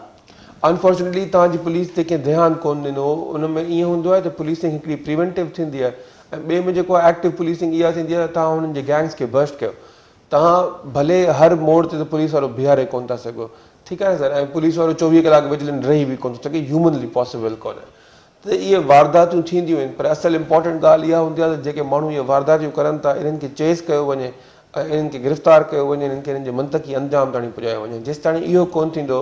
انفارچونيٽلي توهان جي پوليس تي ڪنهن ڌيان ڪون ڏنو ان ۾ ائين هوندو آهي ته پوليسنگ هڪڙي پريونٽو ٿيندي آهي ۽ ٻئي ۾ جيڪو آهي ايڪٽو پوليسنگ اها ٿيندي آهي ته توهان انهن جي گينگس کي برسٽ ڪيو توهان ڀلي هر موڙ تي ته پوليس وارو بيهاري ڪون ٿا سگهو ٺيڪ آهي نه سر ۽ پوليس وارو 24 ڪلاڪ وجلنٽ رهي به ڪون ٿو سگهي هيومنلي پاسيبل ڪونهي ته اهي وارداتيون ٿينديون آهن پر اصل امپارٽنٽ ڳالهه اها هوندي آهي ته جيڪي ماڻهو اهي وارداتيون ڪرن ٿا انهن کي چيس ڪيو وڃي ۽ انهن کي گرفتار ڪيو وڃي انهن کي انهن جي منطقي انجام تاڻي پڄايو وڃي جيستاڻي اهو ڪون ٿيندو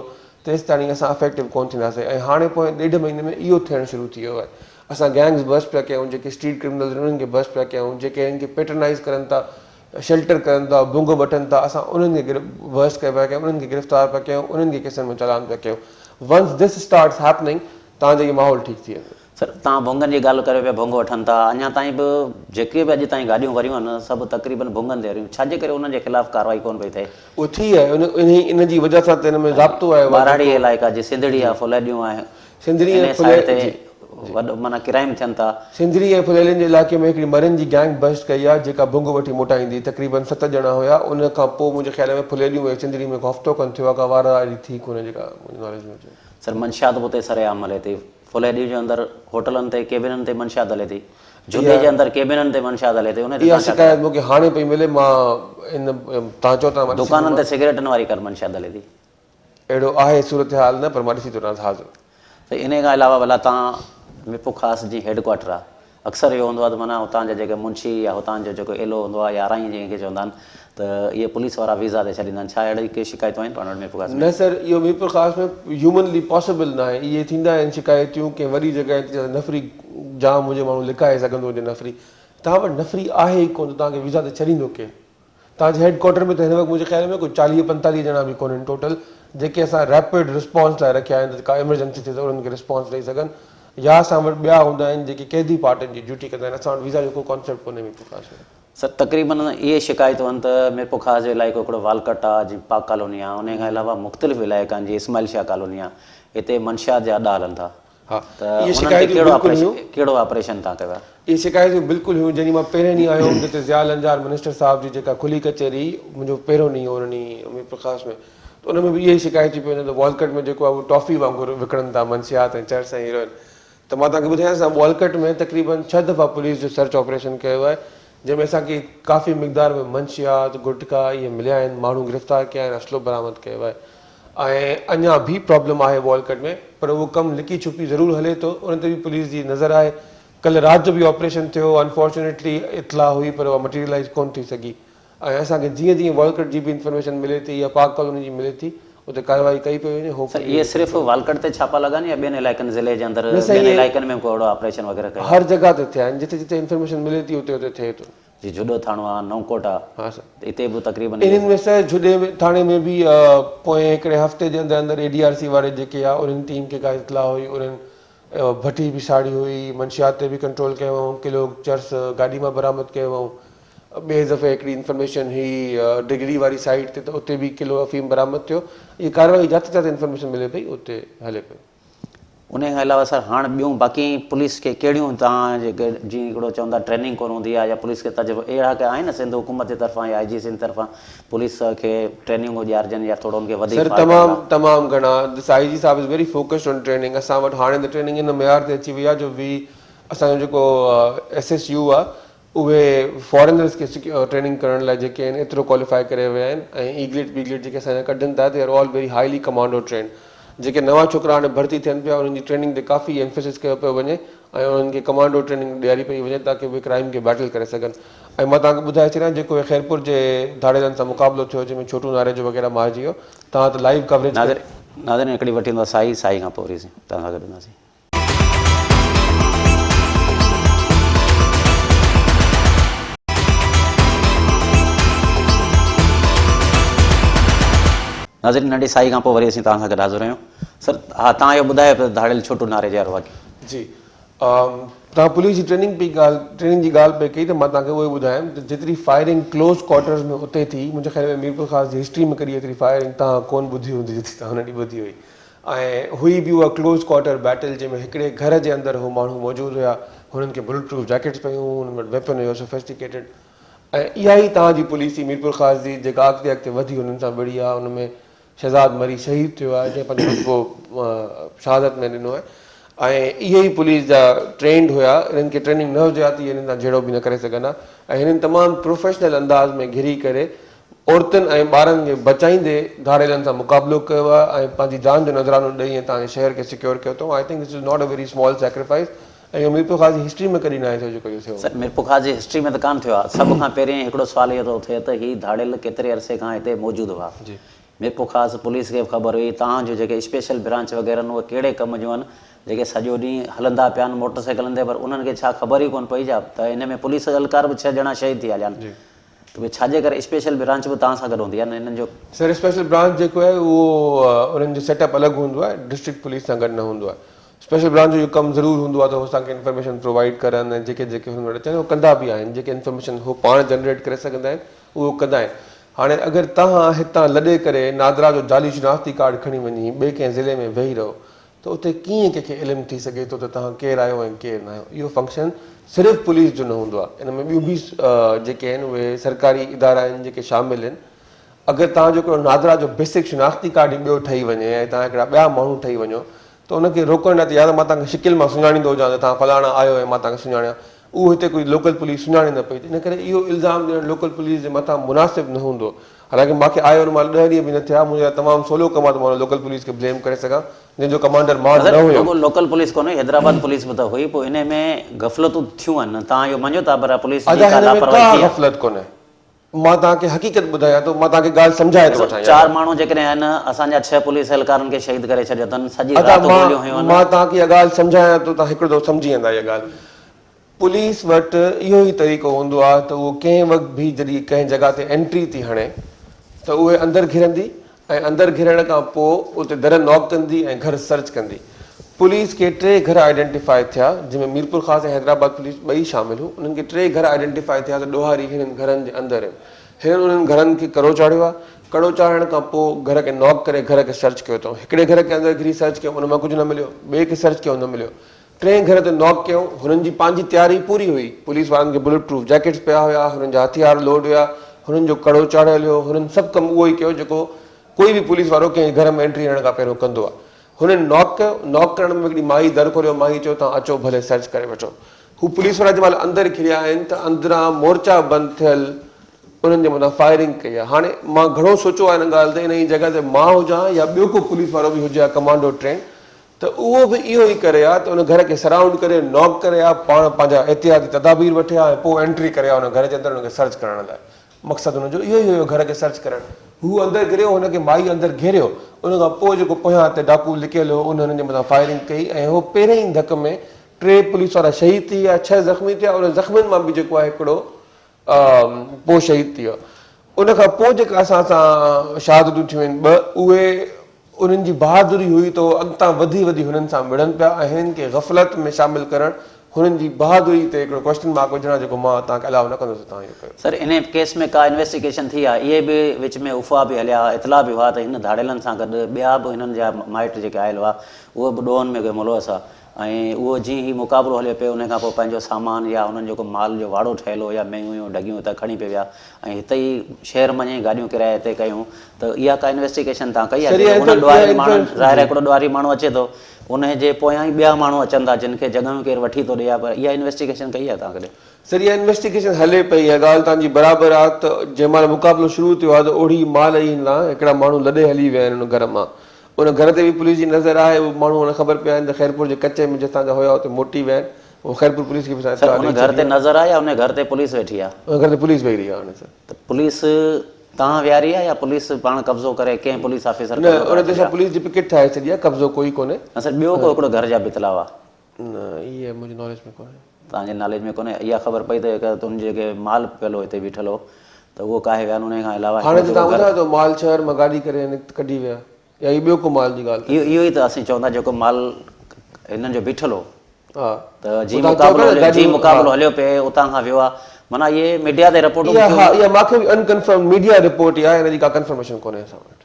تيستاڻي اسان افيڪٽو ڪون ٿينداسين ۽ هاڻي پوئين ڏيڍ مهيني ۾ اهو ٿيڻ شروع ٿي ويو آهي اسان گينگز برسٽ پيا ڪيون جيڪي اسٽريٽ ڪرمنلز آهن انهن کي برسٽ پيا ڪيون جيڪي انهن کي پيٽرنائز ڪرن ٿا شيلٽر ڪرن ٿا، ڀونگ وٺن ٿا، اسان انهن کي برسٽ پيا ڪيون، انهن کي گرفتار پيا ڪيون، انهن کي ڪيسن ۾ چالان پيا ڪيون. ونس this starts happening توهان جو هي ماحول ٺيڪ ٿي ويندو. سر توهان ڀونگن جي ڳالهه ڪريو پيا ڀونگ وٺن ٿا اڃا تائين به جيڪي به اڄ تائين گاڏيون وريون آهن سڀ تقريبن ڀونگن تي وريون ڇاجي ڪري انهن جي خلاف ڪارروائي ڪونه پئي ٿئي. اهو ٿي آهي انهي ان جي وجه سان ته ان ۾ ضابطو آيو آهي ٻهراڙي جيڪو علائقا جي سنڌڙي آهي ڦليڏيون آهن سنڌڙي ۽ انهي سائيڊ ڦلي تي جي وڏو معنيٰ ڪرائيم ٿين ٿا. سنڌڙي ۽ ڦليلين جي علائقي ۾ هڪڙي مرين جي گينگ برسٽ ڪئي آهي جيڪا ڀنگ وٺي موٽائيندي تقريبن ست ڄڻا هيا ان کان پوء منهنجي خيال ۾ ڦليليون ۽ سنڌڙي ۾ هڪ هفتو کن ٿيو آهي ڪا وارا اهڙي ٿي ڪونهي جيڪا منهنجي ناليج ۾ هجي. سر منشيات به اتي سرعام هلي ٿي ڦليلي جي اندر هوٽلن تي ڪيبنن تي منشيات هلي ٿي جهڏي جي اندر ڪيبنن تي منشيات هلي ٿي ان تي اها شڪايت مون کي هاڻي پئي ملي مان ان تان چئو ته مان ڏسي دڪانن تي سگريٽن واري ڪر منشيات هلي ٿي. اهڙو آهي صورتحال نه پر مان ڏسي ٿو رهان حاضر. سائين انهي کان علاوه ڀلا تان ميرپور خاص جي هيڊ ڪوارٽر آ اڪثر اهو هوندو آ ته معنيٰ هتان جا جيڪي منشي يا هتان جو جيڪو ايلو هوندو آ يا آرائين جنهن کي چوندا آهن ته اهي پوليس وارا ويزا تي ڇڏيندا آهن ڇا اهڙي ڪي شڪايتون آهن پاڻ وٽ ميرپور خاص ۾؟ نه سر اهو ميرپور خاص ۾ هيومنلي پاسيبل ناهي اهي ٿيندا آهن شڪايتيون ڪنهن وڏي جڳهه تي جتي نفري جام هجي ماڻهو لڪائي سگهندو هجي نفري توهان وٽ نفري آهي ئي ڪونه ته توهان کي ويزا تي ڇڏيندو ڪير؟ توهان جي هيڊ ڪوارٽر ۾ ته هن وقت منهنجي خيال ۾ ڪو 40 45 ڄڻا به ڪونهن ٽوٽل جيڪي اسان ريپڊ رسپانس لاء رکيا آهن ته ڪا ايمرجنسي ٿئي ته انهن کي رسپانس ڏئي سگهن يا اسان وٽ ٻيا هوندا آهن جيڪي قيدي پارٽين جي ڊيوٽي ڪندا آهن اسان وٽ ويزا جو ڪو ڪانسيپٽ ڪونهي ميرپورخاص ۾. سر تقريبن اهي شڪايتون آهن ته ميرپورخاص جو علائقو هڪڙو والڪٽ آ جي پاڪ ڪالوني آ انهي کان علاوه مختلف علائقا آهن جيئن اسماعيل شاهه ڪالوني آ هتي منشيات جا اڏا هلن ٿا ها ته اهي انهن تي شڪايتون ڪهڙو بلڪل آپريشن هيون. ڪهڙو آپريشن تان ڪيو آهي؟ اهي شڪايتون بلڪل هيون جڏهن مان پهرين ڏينهن آيو هوم ته ضياء لنجار منسٽر صاحب جي جيڪا کلي ڪچهري هئي منهنجو پهريون ڏينهن هو ان ڏينهن ميرپورخاص ۾ ته ان ۾ به اهي ئي شڪايتون پيون اچن ته والڪٽ ۾ جيڪو آهي اهو ٽافي وانگر وڪڻن ٿا منشيات ۽ چرس ۽ هيروئن ته مان توهان کي ٻڌايان اسان والڪٽ ۾ تقريبن ڇهه دفعا پوليس جو سرچ آپريشن ڪيو آهي جنهن ۾ اسان کي ڪافي مقدار ۾ منشيات گٽڪا اهي مليا آهن ماڻهو گرفتار ڪيا آهن اسلحو برآمد ڪيو آهي ۽ اڃا به پرابلم آهي والڪٽ ۾ پر اهو ڪم لڪي ڇپي ضرور هلي ٿو ان تي به پوليس جي نظر آهي ڪلهه رات جو به آپريشن ٿيو انفارچونيٽلي اطلاع هئي پر اها مٽيريلائز ڪونه ٿي سگهي ۽ اسان کي جيئن جيئن والڪٽ جي به انفارميشن ملي ٿي يا پاڪ ڪالوني جي ملي ٿي اتي ڪارروائي ڪئي پئي وڃي هوپ سر اهي صرف والڪٽ تي ڇاپا لڳا آهن يا ٻين علائقن ضلعي جي اندر نه سائين ٻين اهي علائقن ۾ به ڪو اهڙو آپريشن وغيره ڪيو هر جڳهه تي ٿيا آهن جتي جتي انفارميشن ملي ٿي اتي اتي ٿئي ٿو. جي جهڏو ٿاڻو آ نئون ڪوٽ آ ها سر. ته اتي به تقريبن اهي. انهن ۾ سر جهڏي ٿاڻي ۾ به پوئين هڪڙي هفتي جي اندر اندر اي ڊي آر سي واري جيڪي آ انهن ٽيم کي ڪا اطلاع هئي انهن ڀٺي به ساڙي هئي منشيات تي به ڪنٽرول ڪيو هئائون ڪلو چرس گاڏي مان برآمد ڪيو هئائون ٻئي دفعي هڪڙي انفارميشن هئي ڊگهڙي واري سائيڊ تي ته اتي به ڪلو افيم برآمد ٿيو اهي ڪارروائي جاتي جاتي انفارميشن ملي پئي اتي هلي پيو. انهي کان علاوه سر هاڻ ٻيون باقي پوليس کي ڪهڙيون توهان جي جيئن هڪڙو چوندا ٽريننگ ڪونه هوندي آهي يا پوليس کي تجربو اهڙا ڪي آهن سنڌ حڪومت جي طرفان يا آء جي سنڌ طرفان پوليس کي ٽريننگون ڏيارجن يا ٿورو ان کي وڌيڪ سر فعال ڪرڻ تمام لاء. تمام گهڻا this I جي صاحب is very focused on training اسان وٽ هاڻي ته ٽريننگ ان معيار تي اچي وئي آهي جو وي اسان جو جيڪو ايس ايس يو آهي اهي فارينرز کي ٽريننگ ڪرڻ لاء جيڪي آهن ايترو ڪواليفائي ڪري ويا آهن ۽ ايگليٽ بيگليٽ جيڪي اسان جا ڪڍن ٿا they are all very highly commando trained جيڪي نوان ڇوڪرا هاڻي ڀرتي ٿين پيا انهن جي ٽريننگ تي ڪافي ايمفيسس ڪيو پيو وڃي ۽ انهن کي ڪمانڊو ٽريننگ ڏياري پئي وڃي تاڪه اهي ڪرائيم کي بيٽل ڪري سگهن ۽ مان توهان کي ٻڌائي ڇڏيان جيڪو هي خيرپور جي ڌاڙيلن سان مقابلو ٿيو جنهن ۾ ڇوٽو ناريجو وغيره مارجي ويو توهان ته لائيو ڪوريج ناظرين هڪڙي وٺي ايندو سائي سائي کان پوء وري توهان سان گڏ هونداسين. ناظرين ننڍي ساهي کان پوء وري اسين توهان سان گڏ حاضر آهيون. سر ها توهان اهو ٻڌايو پيا ته ڌاڙيل ڇوٽو ناري جي ارواح کي. جي توهان پوليس جي ٽريننگ پئي ڳالهه ٽريننگ جي ڳالهه پئي ڪئي ته مان توهان کي اهو ئي ٻڌايم ته جيتري فائرنگ ڪلوز ڪوارٽرز ۾ اتي ٿي منهنجي خيال ۾ ميرپورخاص جي هسٽري ۾ ڪڏهن ايتري فائرنگ توهان ڪونه ٻڌي هوندي جيتري توهان ان ڏينهن ٻڌي هئي ۽ هئي به اها ڪلوز ڪوارٽر بيٽل جنهن ۾ هڪڙي گهر جي اندر هو ماڻهو موجود هيا هنن کي بلٽ پروف جيڪيٽس پيون هيون هنن وٽ ويپن هيو سوفيسٽيڪيٽيڊ ۽ اها ئي توهان جي پوليس ئي ميرپورخاص جي جيڪا اڳتي اڳتي وڌي هنن سان وڙهي آهي ان ۾ شهزاد مري شهيد ٿيو آهي جنهن پنهنجو رتبو شهادت ۾ ڏنو آهي ۽ اهي ئي پوليس جا ٽرينڊ هيا انهن کي ٽريننگ نه هجي ها ته اهي انهن سان جهيڙو به نه ڪري سگهن ها ۽ هنن تمام پروفيشنل انداز ۾ گهري ڪري عورتن ۽ ٻارن کي بچائيندي ڌاڙيلن سان مقابلو ڪيو آهي ۽ پنهنجي جان جو نذرانو ڏئي ۽ توهان جي شهر کي سيڪيور ڪيو اٿئون I think this is not a very small sacrifice ۽ اهو ميرپورخاص جي هسٽري ۾ ڪڏهن ناهي ٿيو جيڪو اهو ٿيو هو. سر ميرپورخاص جي هسٽري ۾ ته ڪانه ٿيو آهي. سڀ کان پهرين هڪڙو سوال اهو ٿو اٿي ته هي ڌاڙيل ڪيتري عرصي کان هتي موجود هئا. ميرپورخاص پوليس کي به خبر هئي تان جو جيڪي اسپيشل برانچ وغيره آهن اهي ڪهڙي ڪم جون آهن جيڪي سڄو ڏينهن هلندا پيا آهن موٽر سائيڪلن تي پر انهن کي ڇا خبر ئي ڪونه پئي ڇا ته ان ۾ پوليس اهلڪار به ڇهه ڄڻا شهيد ٿي هليا آهن ته پوء ڇاجي ڪري اسپيشل برانچ به توهان سان گڏ هوندي آهي نه انهن جو. سر اسپيشل برانچ جيڪو آهي اهو انهن جو سيٽ اپ الڳ هوندو آهي ڊسٽرڪٽ پوليس سان گڏ نه هوندو آهي اسپيشل برانچ جو اهو ڪم ضرور هوندو آهي ته هو اسان کي انفارميشن پرووائيڊ ڪرن ۽ جيڪي جيڪي هنن وٽ اچن اهو ڪندا به آهن جيڪي انفارميشن هو پاڻ جنريٽ ڪري سگهندا آهن اهو ڪندا آهن هاڻي اگر توهان هتان لڏي ڪري نادرا جو جعلي شناختي ڪارڊ کڻي وڃي ٻئي ڪنهن ضلعي ۾ ويهي رهو ته اتي ڪيئن ڪنهن کي علم ٿي سگهي ٿو ته توهان ڪير آهيو ۽ ڪير ناهيو اهو فنڪشن صرف پوليس جو نه هوندو آهي ان ۾ ٻيون به جيڪي آهن اهي سرڪاري ادارا آهن جيڪي شامل آهن اگر توهان جو هڪڙو نادرا جو بيسڪ شناختي ڪارڊ ئي ٻيو ٺهي وڃي ۽ توهان هڪڙا ٻيا ماڻهو ٺهي وڃو ته ان کي روڪڻ لاء ته يا ته مان توهان کي شڪل مان سڃاڻيندو هجان ته توهان فلاڻا آهيو ۽ مان توهان کي سڃاڻيان اهو هتي ڪوئي لوڪل پوليس سڃاڻي نه پئي ته ان ڪري اهو الزام ڏيڻ لوڪل پوليس جي مٿان مناسب نه هوندو حالانڪه مان کي آيو ان مهل ڏهه ڏينهن به نه ٿيا منهنجي لاء تمام سولو ڪم آهي ته مان ان لوڪل پوليس کي بليم ڪري سگهان جنهن جو ڪمانڊر مان نه هيم. رڳو لوڪل پوليس ڪونه هئي حيدرآباد پوليس به ته هئي پوء انهي ۾ غفلتون ٿيون آهن توهان اهو مڃيو ٿا پر پوليس جي ادا ڪا هن ۾ ڪا لاپرواهي ٿي آهي. غفلت ڪونهي مان توهان کي حقيقت ٻڌايان ٿو مان توهان کي ڳالهه سمجهائي ٿو ڏسو وٺان چار يار. ماڻهو جيڪڏهن آهن اسان جا ڇهه پوليس اهلڪارن کي شهيد ڪري ڇڏيو اٿن سڄي ادا رات گوليون هنيون مان آهن. مان توهان کي اها ڳالهه سمجهايان ٿو توهان هڪڙو دفعو سمجهي ويندا اها ڳالهه. پوليس وٽ اهو ئي طريقو هوندو آهي ته اهو ڪنهن وقت به جڏهن ڪنهن جڳهه تي انٽري ٿي هڻي ته اهي اندر گهرندي ۽ اندر گهرڻ کان پوء اتي در ناڪ ڪندي ۽ گهر سرچ ڪندي. پوليس کي ٽي گهر آئيڊنٽيفاء ٿيا جنهن ۾ ميرپورخاص ۽ حيدرآباد پوليس ٻئي شامل هو انهن کي ٽي گهر آئيڊنٽيفاء ٿيا ته ڏوهاري هنن گهرن جي اندر آهن. هنن انهن گهرن کي ڪڙو چاڙهيو آهي. ڪڙو چاڙهڻ کان پوء گهر کي ناڪ ڪري گهر کي سرچ ڪيو اٿئون. هڪڙي گهر کي اندر گهري سرچ ڪيو ان مان ڪجهه نه مليو ٻئي کي سرچ ڪيو نه مليو. ٽئين گهر تي ناڪ ڪيو، هنن جي پنهنجي تياري پوري هئي، پوليس وارن کي بلٽ پروف جيڪيٽس پيا هيا، هنن جا هٿيار لوڊ هيا، هنن جو ڪڙو چاڙهيل هيو، هنن سڀ ڪم اهو ئي ڪيو جيڪو ڪوئي به پوليس وارو ڪنهن گهر ۾ انٽري هڻڻ کان پهريون ڪندو آهي. هنن ناڪ ڪيو، ناڪ ڪرڻ ۾ هڪڙي مائي در کوليو، مائي چيو توهان اچو ڀلي سرچ ڪري وٺو. هو پوليس وارا جنهن مهل اندر گهڙيا آهن ته اندران مورچا بند ٿيل انهن جي مٿان فائرنگ ڪئي آهي. هاڻي مان گهڻو سوچيو آهي ان ڳالهه تي انهي جڳهه تي مان هجان يا ٻيو ڪو پوليس وارو به هجي ها ڪمانڊو ٽرينڊ ته اهو به اهو ئي ڪري ها ته ان گهر کي سرائونڊ ڪري ناڪ ڪري ها، پاڻ پنهنجا احتياطي تدابير وٺي ها ۽ پوء انٽري ڪري ها ان گهر جي اندر ان کي سرچ ڪرڻ لاء. مقصد هن جو اهو ئي هيو گهر کي سرچ ڪرڻ. هو اندر گهريو هن کي مائي اندر گهيريو ان کان پوء جيڪو پويان تي ڊاڪو لڪيل هو ان هنن جي مٿان فائرنگ ڪئي ۽ هو پهرين ئي ڌڪ ۾ ٽي پوليس وارا شهيد ٿي ويا ڇهه زخمي ٿيا انهن زخمين مان به جيڪو آهي هڪڙو پوء شهيد ٿي ويو. ان کان پوء جيڪا اسان سان شهادتون ٿيون آهن ٻه اهي انهن جي بهادري هئي ته هو اڳتان وڌي وڌي هنن سان وڙهن پيا ۽ هنن کي غفلت ۾ شامل ڪرڻ هنن جي بهادري تي هڪڙو ڪوئسچن مارڪ وجهڻ آهي جيڪو مان توهان کي الاء نه ڪندس ته توهان اهو ڪيو. سر انهي ڪيس ۾ ڪا انويسٽيگيشن ٿي آهي؟ اهي به وچ ۾ افواهه به هليا اطلاع به هئا ته هن ڌاڙيلن سان گڏ ٻيا به هنن جا مائٽ جيڪي آيل هئا اهي به ڏوهن ۾ ملوث هئا ۽ اهو جيئن هي مقابلو هليو پئي انهي کان پوء پنهنجو سامان يا هنن جيڪو مال جو واڙو ٺهيل هو يا مينهون هيون ڍڳيون هتان کڻي پئي ويا ۽ هتي ئي شهر منجهه ئي گاڏيون ڪرايي تي ڪيون ته اها ڪا انويسٽيگيشن توهان ڪئي آهي جيڪو انهن ڏوهاري ماڻهن ظاهر آهي هڪڙو ڏوهاري ماڻهو اچي ٿو انهي جي پويان ئي ٻيا ماڻهو اچن ٿا جن کي جڳهيون ڪير وٺي ٿو ڏي يا پر اها انويسٽيگيشن ڪئي آهي توهان ڪڏهن؟ سر اها انويسٽيگيشن هلي پئي اها ڳالهه توهان جي برابر آهي ته جنهن مهل مقابلو شروع ٿيو آهي ته اوڙي مهل ئي هن هڪڙا ماڻهو لڏي هلي ويا آهن ان گهر مان ان گهر تي به پوليس جي نظر آهي، اهي ماڻهو هاڻي خبر پيا آهن ته خيرپور جي ڪچي ۾ جتان جا هيا اتي موٽي ويا آهن، اهو خيرپور پوليس کي به اسان سر اطلاع ان ڏئي گهر ڇڏي تي آهي. نظر آهي يا ان گهر تي پوليس ويٺي آهي؟ ان گهر تي پوليس ويهي رهي آهي هاڻي سر. ته پوليس توهان ويهاري آهي يا پوليس پاڻ قبضو ڪري ڪنهن پوليس آفيسر نه قبضو ان ڪرائي تي ڇڏيو اسان آهي؟ پوليس جي پڪيٽ ٺاهي ڇڏي آهي قبضو ڪوئي ڪونهي. نه سر ٻيو ڪو هڪڙو گهر جا به اطلاع هئا. نه اهي منهنجي ناليج ۾ ڪونهي. توهان جي ناليج ۾ ڪونهي اها خبر پئي ته هڪ تنهنجي جيڪي مال پيل هو هتي بيٺل هو ته اهو ڪاهي ويا آهن انهي کان علاوه هاڻي هڪڙو ته جيڪو توهان گهر ٻڌايو ته مال شهر مان گاڏي ڪري ڪڍي ويا يا اهو ٻيو ڪو مال جي ڳالهه ٿا اهو اهو ئي ته اسين چون ٿا جيڪو مال هنن جو بيٺل هو ها ته جي پوء توهان چئو مقابلو پيا نه هليو جي گاڏيون ها مقابلو هليو پئي اتان کان ويو آهي معنيٰ اهي ميڊيا تي رپورٽون به اها ٿيون ها اها ماکي به انڪنفرمڊ ميڊيا رپورٽ ئي آهي ان جي ڪا ڪنفرميشن ڪونهي اسان وٽ.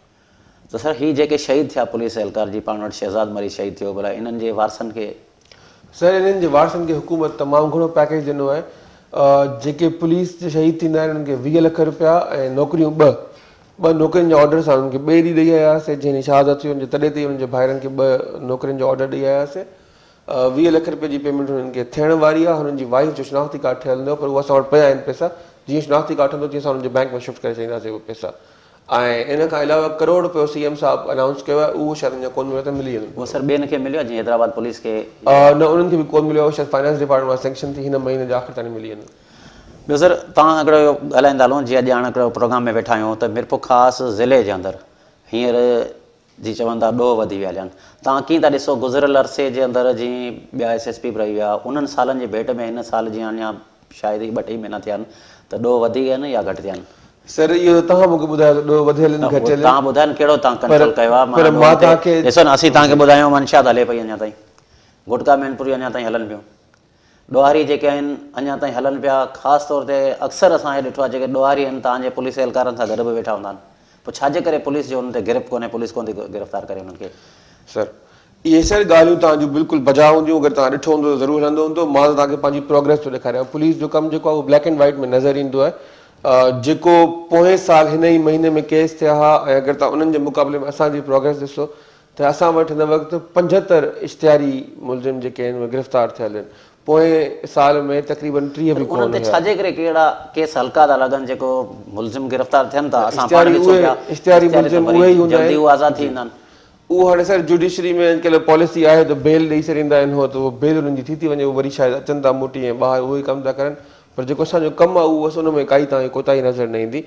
ته سر هي جيڪي شهيد ٿيا پوليس اهلڪار جي پاڻ وٽ شهزاد مري شهيد ٿيو ڀلا انهن جي وارثن کي. سر انهن جي وارثن کي حڪومت تمام گهڻو پيڪيج ڏنو آهي جيڪي پوليس جي شهيد ٿيندا آهن انهن کي 20 لک رپيا ۽ نوڪريون ٻه ٻه نوڪرين جا آرڊر اسان انهن کي ٻئي ڏينهن ڏئي آيا هئاسي جنهن ڏينهن شهادت ٿي ان جي تڏي تي ئي انهن جي ڀائرن کي ٻه نوڪرين جو آرڊر ڏئي آيا هئاسي 20 لک رپئي جي پيمينٽ هنن کي ٿيڻ واري آهي هنن جي وائيف جو شناختي ڪارڊ ٺهيل نه هو پر اهو اسان وٽ پيا آهن پئسا جيئن شناختي ڪارڊ ٺهندو تيئن اسان انهن جي بينڪ ۾ شفٽ ڪري ڇڏينداسين اهي پئسا ۽ ان کان علاوه ڪروڙ رپيو سي ايم صاحب انائونس ڪيو آهي اهو شايد اڃا ڪونه مليو ته ملي ويندو. اهو سر ٻين کي مليو آهي جيئن حيدرآباد پوليس کي يا. نه انهن کي به ڪونه مليو آهي اهو شايد فائنانس ڊپارٽمينٽ مان سينڪشن ٿي هن مهيني جي آخر تائين ملي ويندو. ٻيو سر توهان هڪڙو ڳالهائيندا هلون جيئن اڄ هاڻ هڪڙو پروگرام ۾ ويٺا آهيون ته ميرپورخاص ضلعي جي اندر هينئر جي چون ٿا ڏوهه وڌي ويا هليا آهن توهان ڪيئن ٿا ڏسو گذريل عرصي جي اندر جيئن ٻيا ايس ايس پي به رهي ويا انهن سالن جي ڀيٽ ۾ هن سال جيئن اڃا شايد ئي ٻه ٽي مهينا ٿيا آهن ته ڏوهه وڌي ويا آهن يا گهٽ ٿيا آهن؟ سر اهو ته توهان مون کي ٻڌايو ته ڏوهه وڌيل آهن گهٽيل آهن. توهان ٻڌايو نه ڪهڙو توهان ڪنٽرول ڪيو آهي پر مان توهان کي ڏسو نه اسين توهان کي ٻڌايون منشيات هلي پئي اڃا تائين گٽڪا مين پوري اڃا تائين هلن پيون ڏوهاري جيڪي آهن اڃا تائين هلن پيا خاص طور تي اڪثر اسان اهي ڏٺو آهي جيڪي ڏوهاري آهن توهان جي پوليس اهلڪارن سان گڏ به ويٺا هوندا آهن پوء ڇا جي ڪري پوليس جو انهن تي گرپ ڪونهي پوليس ڪونه ٿي گرفتار ڪري انهن کي. سر اهي سر ڳالهيون توهان جون بلڪل بجا هونديون اگر توهان ڏٺو هوندو ته ضرور هلندو هوندو مان ته توهان کي پنهنجي پروگريس ٿو ڏيکاريان پوليس جو ڪم جيڪو آهي اهو بليڪ اينڊ وائيٽ ۾ نظر ايندو آهي جيڪو پوئين سال هن ئي مهيني ۾ ڪيس ٿيا ها ۽ اگر توهان انهن جي مقابلي ۾ اسان جي پروگريس ڏسو ته اسان وٽ هن وقت 75 اشتهاري ملزم جيڪي آهن اهي گرفتار ٿيل آهن پوئين سال ۾ تقريبن 30 به ڪونه انهن تي ڇا جي ڪري ڪهڙا ڪيس هلڪا ٿا لڳن جيڪو ملزم گرفتار ٿين ٿا اسان پاڻ ڏسون پيا اشتهاري ملزم اهي ئي هوندا آهن جلدي هو آزاد ٿي ويندا آهن. اهو هاڻي سر جوڊيشري ۾ اڄڪلهه پاليسي آهي ته بيل ڏئي ڇڏيندا آهن هو ته اهو بيل انهن جي ٿي ٿي وڃي اهو وري شايد اچن ٿا موٽي ۽ ٻاهر اهو ئي ڪم ٿا ڪرن پر جيڪو اسان جو ڪم آهي اهو بس ان ۾ ڪائي توهان کي ڪوتاهي نظر نه ايندي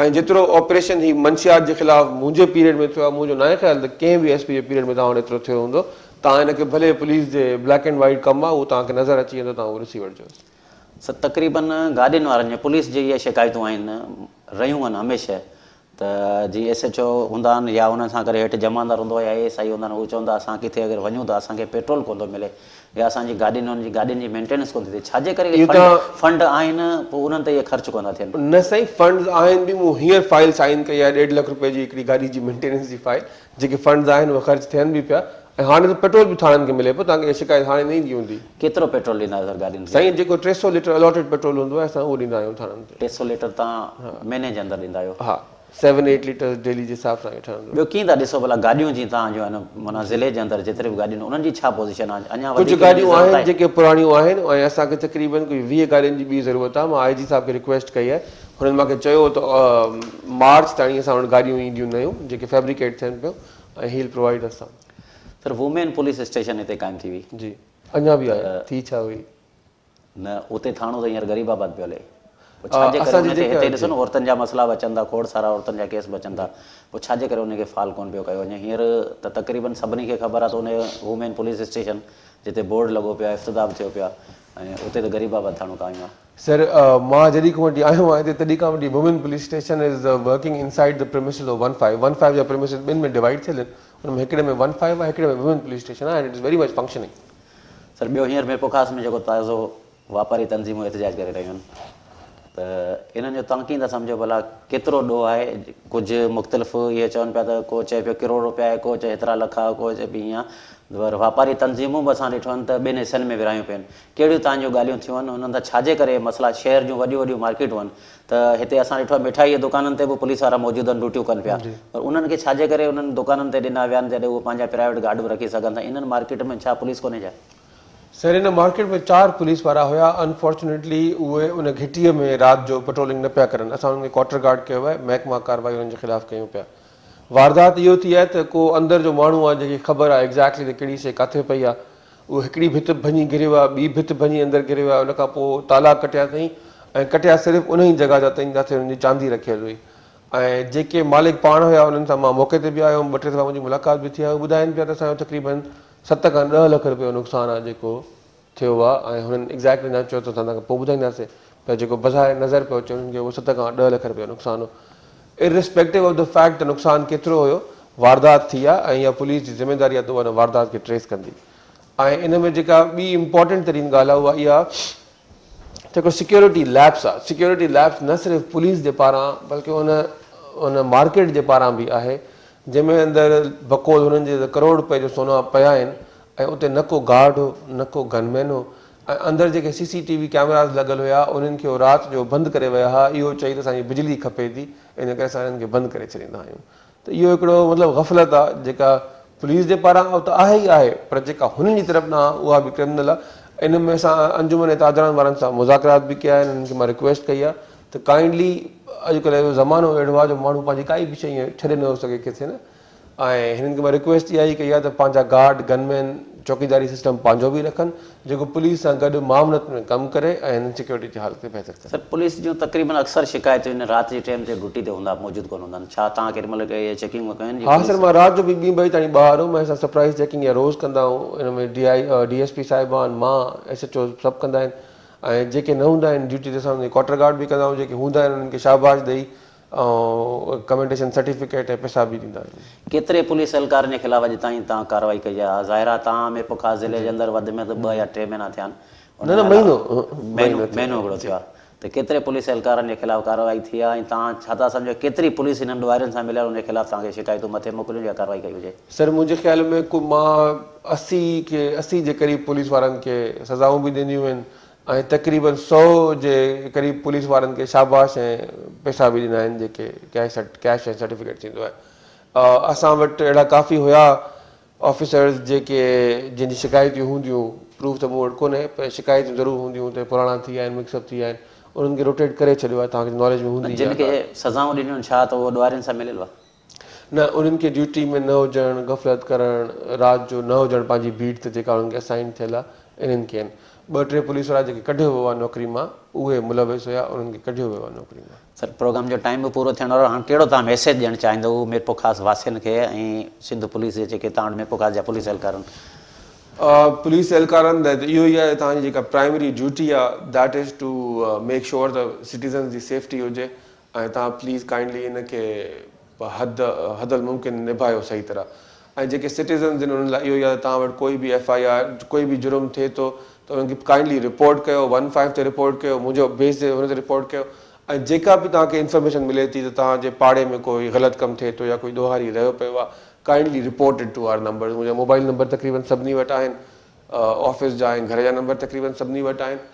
۽ جيترو آپريشن هي منشيات جي خلاف منهنجي پيريڊ ۾ ٿيو آهي منهنجو ناهي خيال ته ڪنهن به ايس پي جي پيريڊ ۾ توهان وٽ ايترو ٿيو هوندو توهان ان کي ڀلي پوليس جي بليڪ اينڊ وائيٽ ڪم آهي اهو توهان کي نظر اچي ويندو توهان اهو ڏسي وٺجو. سر تقريبن گاڏين وارن جي پوليس جي اهي شڪايتون آهن رهيون آهن هميشه ته جي ايس ايڇ او هوندا آهن يا انهن سان ڪري هيٺ جماندار هوندو آهي يا اي ايس I هوندا آهن هو چون ٿا اسان ڪٿي اگر وڃون ته اسان کي پيٽرول ڪونه ٿو ملي يا اسان جي گاڏين انهن جي گاڏين جي مينٽيننس ڪونه ٿي ٿئي ڇا جي ڪري اهي فنڊ فنڊ آهن پوء انهن تي اهي خرچ ڪونه ٿا ٿين. نه سائين فنڊز آهن به مون هينئر فائل سائن ڪئي آهي ڏيڍ لک روپئي جي هڪڙي گاڏي جي مينٽيننس جي فائل جيڪي فنڊز آهن اهي خرچ ٿين به پيا ۽ هاڻي ته پيٽرول به ٿاڻن کي ملي پيو توهان کي اها شڪايت هاڻي نه ايندي هوندي. ڪيترو پيٽرول ڏيندا آهيو سر گاڏين کي؟ سائين جيڪو 300 ليٽر الاٽيڊ پيٽرول هوندو آهي اسان اهو ڏيندا آهيون ٿاڻن تي. 300 ليٽر توهان مهيني جي اندر ڏيندا آهيو؟ ها سيون ايٽ ليٽرز ڊيلي جي حساب سان ٺهندو. ٻيو ڪيئن ٿا ڏسو ڀلا گاڏيون جيئن توهان جون آهن معنيٰ ضلعي جي اندر جيتريون به گاڏيون آهن انهن جي ڇا پوزيشن آهي اڃا ڪجهه وڌيڪ انهن جي گاڏيون ضرورت آهن آهي؟ جيڪي پراڻيون آهن ۽ اسان کي تقريبن ڪوئي 20 گاڏين جي ٻي ضرورت آهي مان آء جي صاحب کي رڪويسٽ ڪئي آهي هنن مان کي چيو ته مارچ تائين اسان وٽ گاڏيون اينديون نيون جيڪي فيبريڪيٽ ٿين پيون ۽ he will provide us some. Sir women police station هتي قائم ٿي هئي. جي اڃا به آهي ٿي ڇا هئي. نه اتي ٿاڻو ته هينئر غريب آباد پيو هلي پوء ڇا جي ڪري ان تي هتي ڏسو نه عورتن جا مسئلا به اچن ٿا کوڙ سارا عورتن جا ڪيس به اچن ٿا پوء ڇا جي ڪري ان کي فعال ڪونه پيو ڪيو وڃي هينئر ته تقريبن سڀني کي خبر آهي ته ان وومين پوليس اسٽيشن جتي بورڊ لڳو پيو آهي افتتاح به ٿيو پيو آهي ۽ اتي ته غريب آباد ٿاڻو قائم آهي. سر مان جڏهن کان وٺي آيو آهيان هتي تڏهن کان وٺي women police station is working inside the premises of one five one five جا پريمسز ٻن ۾ ڊوائيڊ ٿيل آهن ان ۾ هڪڙي ۾ ون فائيو آهي هڪڙي ۾ وومين پوليس اسٽيشن آهي and it is very much functioning. Sir ٻيو هينئر ميرپورخاص ۾ جيڪو تازو واپاري تنظيمون احتجاج ڪري رهيون آهن ته انهن جو توهان ڪيئن ٿا سمجهو ڀلا ڪيترو ڏوهه آهي ڪجهه مختلف اهي چون پيا ته ڪو چئي پيو ڪروڙ روپيا آهي ڪو چئي هيترا لک آهي ڪو چئي پيو هيئن آهي پر واپاري تنظيمون به اسان ڏٺو آهن ته ٻن حصن ۾ ورهايون پيون آهن ڪهڙيون توهان جون ڳالهيون ٿيون آهن انهن سان ڇاجي ڪري اهي مسئلا شهر جون وڏيون وڏيون مارڪيٽون آهن ته هتي اسان ڏٺو آهي مٺائي جي دڪانن تي به پوليس وارا موجود آهن ڊيوٽيون ڪن پيا پر انهن کي ڇاجي ڪري انهن دڪانن تي ڏنا ويا آهن جڏهن اهي پنهنجا پرائيويٽ گارڊ به رکي سگهن ٿا انهن مارڪيٽ ۾ ڇا پوليس ڪونهي ڇا؟ سر ان مارڪيٽ ۾ چار پوليس وارا هيا انفارچونيٽلي اهي ان گهٽيء ۾ رات جو پٽرولنگ نه پيا ڪرن اسان انهن کي ڪوارٽر گارڊ ڪيو آهي محڪما ڪارروائي انهن جي خلاف ڪيون پيا واردات اهو ٿي آهي ته ڪو اندر جو ماڻهو آهي جنهن کي خبر آهي ايگزيڪٽلي ته ڪهڙي شيء ڪاٿي پئي آهي اهو هڪڙي ڀت ڀڃي گهريو آهي، ٻي ڀت ڀڃي اندر گهريو آهي، ان کان پوء تالا ڪٽيا اٿئين ۽ ڪٽيا صرف انهيء جڳهه جا اٿئين جتي هنن جي چاندي رکيل هئي ۽ جيڪي مالڪ پاڻ هيا انهن سان مان موقعي تي به آيو هيم، ٻه ٽي دفعا منهنجي ملاقات به ٿي آهي، هو ٻڌائين پيا ته اسان جو تقريبن ست کان ڏهه لک رپيو نقصان آهي جيڪو ٿيو آهي ۽ هنن ايگزيڪٽ اڃا چيو ته اسان توهان کي پوء ٻڌائينداسين. پر جيڪو بظاهر نظر پيو اچي انهن کي اهو ست کان ڏهه لک رپيو نقصان هو. Irrespective of the fact ته نقصان ڪيترو هيو، واردات ٿي آهي ۽ اها پوليس جي ذميداري آهي ته اها ان واردات کي ٽريس ڪندي ۽ ان ۾ جيڪا ٻي امپارٽنٽ ترين ڳالهه آهي اها اها ته هڪڙو سيڪيورٽي ليپس آهي، سيڪيورٽي ليپس نه صرف پوليس جي پاران بلڪه ان ان مارڪيٽ جي پاران به آهي جنهن ۾ اندر بقول هنن جي ته ڪروڙ رپئي جو سونا پيا آهن ۽ اتي نه ڪو گارڊ هو نه ڪو گن مين هو ۽ اندر جيڪي سي سي ٽي وي ڪئميراز لڳل هيا انهن کي هو رات جو بند ڪري ويا ها اهو چئي ته اسان جي بجلي کپي ٿي ان ڪري اسان انهن کي بند ڪري ڇڏيندا آهيون ته اهو هڪڙو مطلب غفلت آ جيڪا پوليس جي پاران ته آهي ئي آهي پر جيڪا هنن جي طرف ڏانهن اها به ڪرمنل آ ان ۾ اسان انجمن تاجران وارن سان مذاڪرات به ڪيا آهن انهن کي مان رڪويسٽ ڪئي آ ته ڪائنڊلي اڄڪلهه جو زمانو اهڙو آ جو ماڻهو پنهنجي ڪائي به شيء ائين ڇڏي نٿو سگهي ڪٿي نه ۽ هنن کي مان رڪويسٽ اها ئي ڪئي آهي ته پنهنجا گارڊ، گن مين، چوڪيداري سسٽم پنهنجو به رکن جيڪو پوليس سان گڏ معاونت ۾ ڪم ڪري ۽ هنن سيڪيورٽي جي حالت کي بهتر ڪري. سر پوليس جون تقريبن اڪثر شڪايتون ان رات جي ٽيم تي ڊيوٽي تي هوندا موجود ڪونه هوندا آهن ڇا توهان ڪيڏي مهل اهي چيڪنگ ڪيون آهن جي ها پوليس سر مان رات جو به ٻين بجي تائين ٻاهر هوم ۽ اسان سرپرائز چيڪنگ اها روز ڪندا آهيون ان ۾ D I D S P صاحبان مان ايس ايڇ او سڀ ڪندا آهن ۽ جيڪي نه هوندا آهن ڊيوٽي تي اسان انهن کي ڪوارٽر گارڊ به ڪندا آهيون جيڪي هوندا آهن انهن کي شاباش ڏئي ۽ ڪمينڊيشن سرٽيفڪيٽ ۽ پئسا به ڏيندا آهيون. ڪيتري پوليس اهلڪارن جي خلاف اڄ تائين توهان ڪارروائي ڪئي آهي؟ ظاهر آهي توهان ميرپورخاص ضلعي جي اندر وڌ ۾ وڌ ٻه يا ٽي مهينا ٿيا آهن ان نه نه کان مهينو علاوه مهينو ٿيو مهينو آهي هڪڙو جي. ٿيو آهي ته ڪيتري پوليس اهلڪارن جي خلاف ڪارروائي ٿي آهي ۽ توهان ڇا ٿا سمجهو ڪيتري پوليس انهن ڏوهارين سان مليل ان جي خلاف توهان کي شڪايتون مٿي موڪليون يا ڪارروائي ڪئي هجي؟ سر منهنجي خيال ۾ ڪو مان 80 کي 80 جي قريب پوليس وارن کي سزائون به ڏنيون آهن ۽ تقريبن سئو جي قريب پوليس وارن کي شاباش ۽ پئسا به ڏنا آهن جيڪي ڪيش ڪيش ۽ سرٽيفڪيٽ ٿيندو آهي اسان وٽ اهڙا ڪافي هيا آفيسرز جيڪي جن جي شڪايتيون هونديون پروف ته مون وٽ ڪونهي پر شڪايتيون ضرور هونديون ته پراڻا ٿي ويا آهن مڪس اپ ٿي ويا آهن انهن کي روٽيٽ ڪري ڇڏيو آهي توهان کي ناليج ۾ هوندي جن اها کي ڳالهه. سزائون ڏنيون ڇا ته اهو ڏوهارين سان مليل هئا؟ نه انهن کي ڊيوٽي ۾ نه هجڻ، غفلت ڪرڻ، رات جو نه هجڻ پنهنجي بيٽ تي جيڪا انهن کي اسائن ٿيل آهي انهن کي آهن. ٻه ٽي پوليس وارا جيڪي ڪڍيو ويو آهي نوڪري مان اهي ملوث هيا انهن کي ڪڍيو ويو آهي نوڪري مان. سر پروگرام جو ٽائيم به پورو ٿيڻ وارو آهي هاڻ ڪهڙو توهان ميسيج ڏيڻ چاهيندو ميرپورخاص واسين کي ۽ سنڌ پوليس جي جيڪي توهان وٽ ميرپورخاص جا پوليس اهلڪار آهن. پوليس اهلڪارن لاء ته اهو ئي آهي توهان جي جيڪا پرائمري ڊيوٽي آهي that is to make sure ته سٽيزنز جي سيفٽي هجي ۽ توهان پليز ڪائنڊلي ان کي حد حد الممڪن نڀايو صحيح طرح ۽ جيڪي سٽيزنز آهن انهن لاء اهو ئي آهي ته توهان وٽ ڪوئي به ايف I R ڪوئي به جرم ٿئي ٿو ته انهن کي ڪائنڊلي رپورٽ ڪيو ون فائيو تي رپورٽ ڪيو منهنجو بيس تي ان تي رپورٽ ڪيو ۽ جيڪا به توهان کي انفارميشن ملي ٿي ته توهان جي پاڙي ۾ ڪوئي غلط ڪم ٿئي ٿو يا ڪوئي ڏوهاري رهيو پيو آهي kindly report it to R numbers منهنجا موبائل نمبر تقريبن سڀني وٽ آهن آفيس جا ۽ گهر جا نمبر تقريبن سڀني وٽ آهن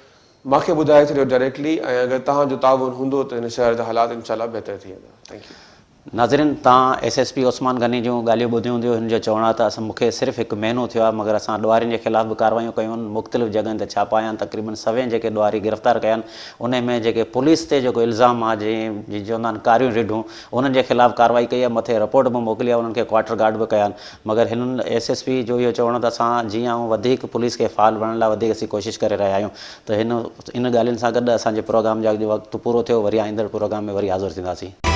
مان کي ٻڌائي ڇڏيو ڊائريڪٽلي ۽ اگر توهان جو تعاون هوندو ته هن شهر جا حالات انشاء الله بهتر ٿي ويندا thank you. ناظرين توهان S S P Usman Ghani جون ڳالهيون ٻڌيون هونديون هن جو چوڻ آهي ته اسان مون کي صرف هڪ مهينو ٿيو آهي مگر اسان ڏوهارين جي خلاف به ڪاروايون ڪيون آهن مختلف جڳهين تي ڇاپا هنيا آهن تقريبن سوين جيڪي ڏوهاري گرفتار ڪيا آهن انهي ۾ جيڪي پوليس تي جيڪو الزام آهي جنهن چوندا آهن ڪاريون رڍون انهن جي خلاف ڪارروائي ڪئي آهي مٿي رپورٽ به موڪلي آهي انهن کي ڪوارٽر گارڊ به ڪيا آهن مگر هنن ايس ايس پي جو اهو چوڻ ته اسان جيئن آهون وڌيڪ پوليس کي فعال بڻائڻ لاء وڌيڪ اسين ڪوشش ڪري رهيا آهيون ته هن ان ڳالهين سان گڏ اسان جي پروگرام جو اڄ وقت پورو ٿيو وري آئيندڙ پروگرام ۾ وري حاضر ٿينداسين.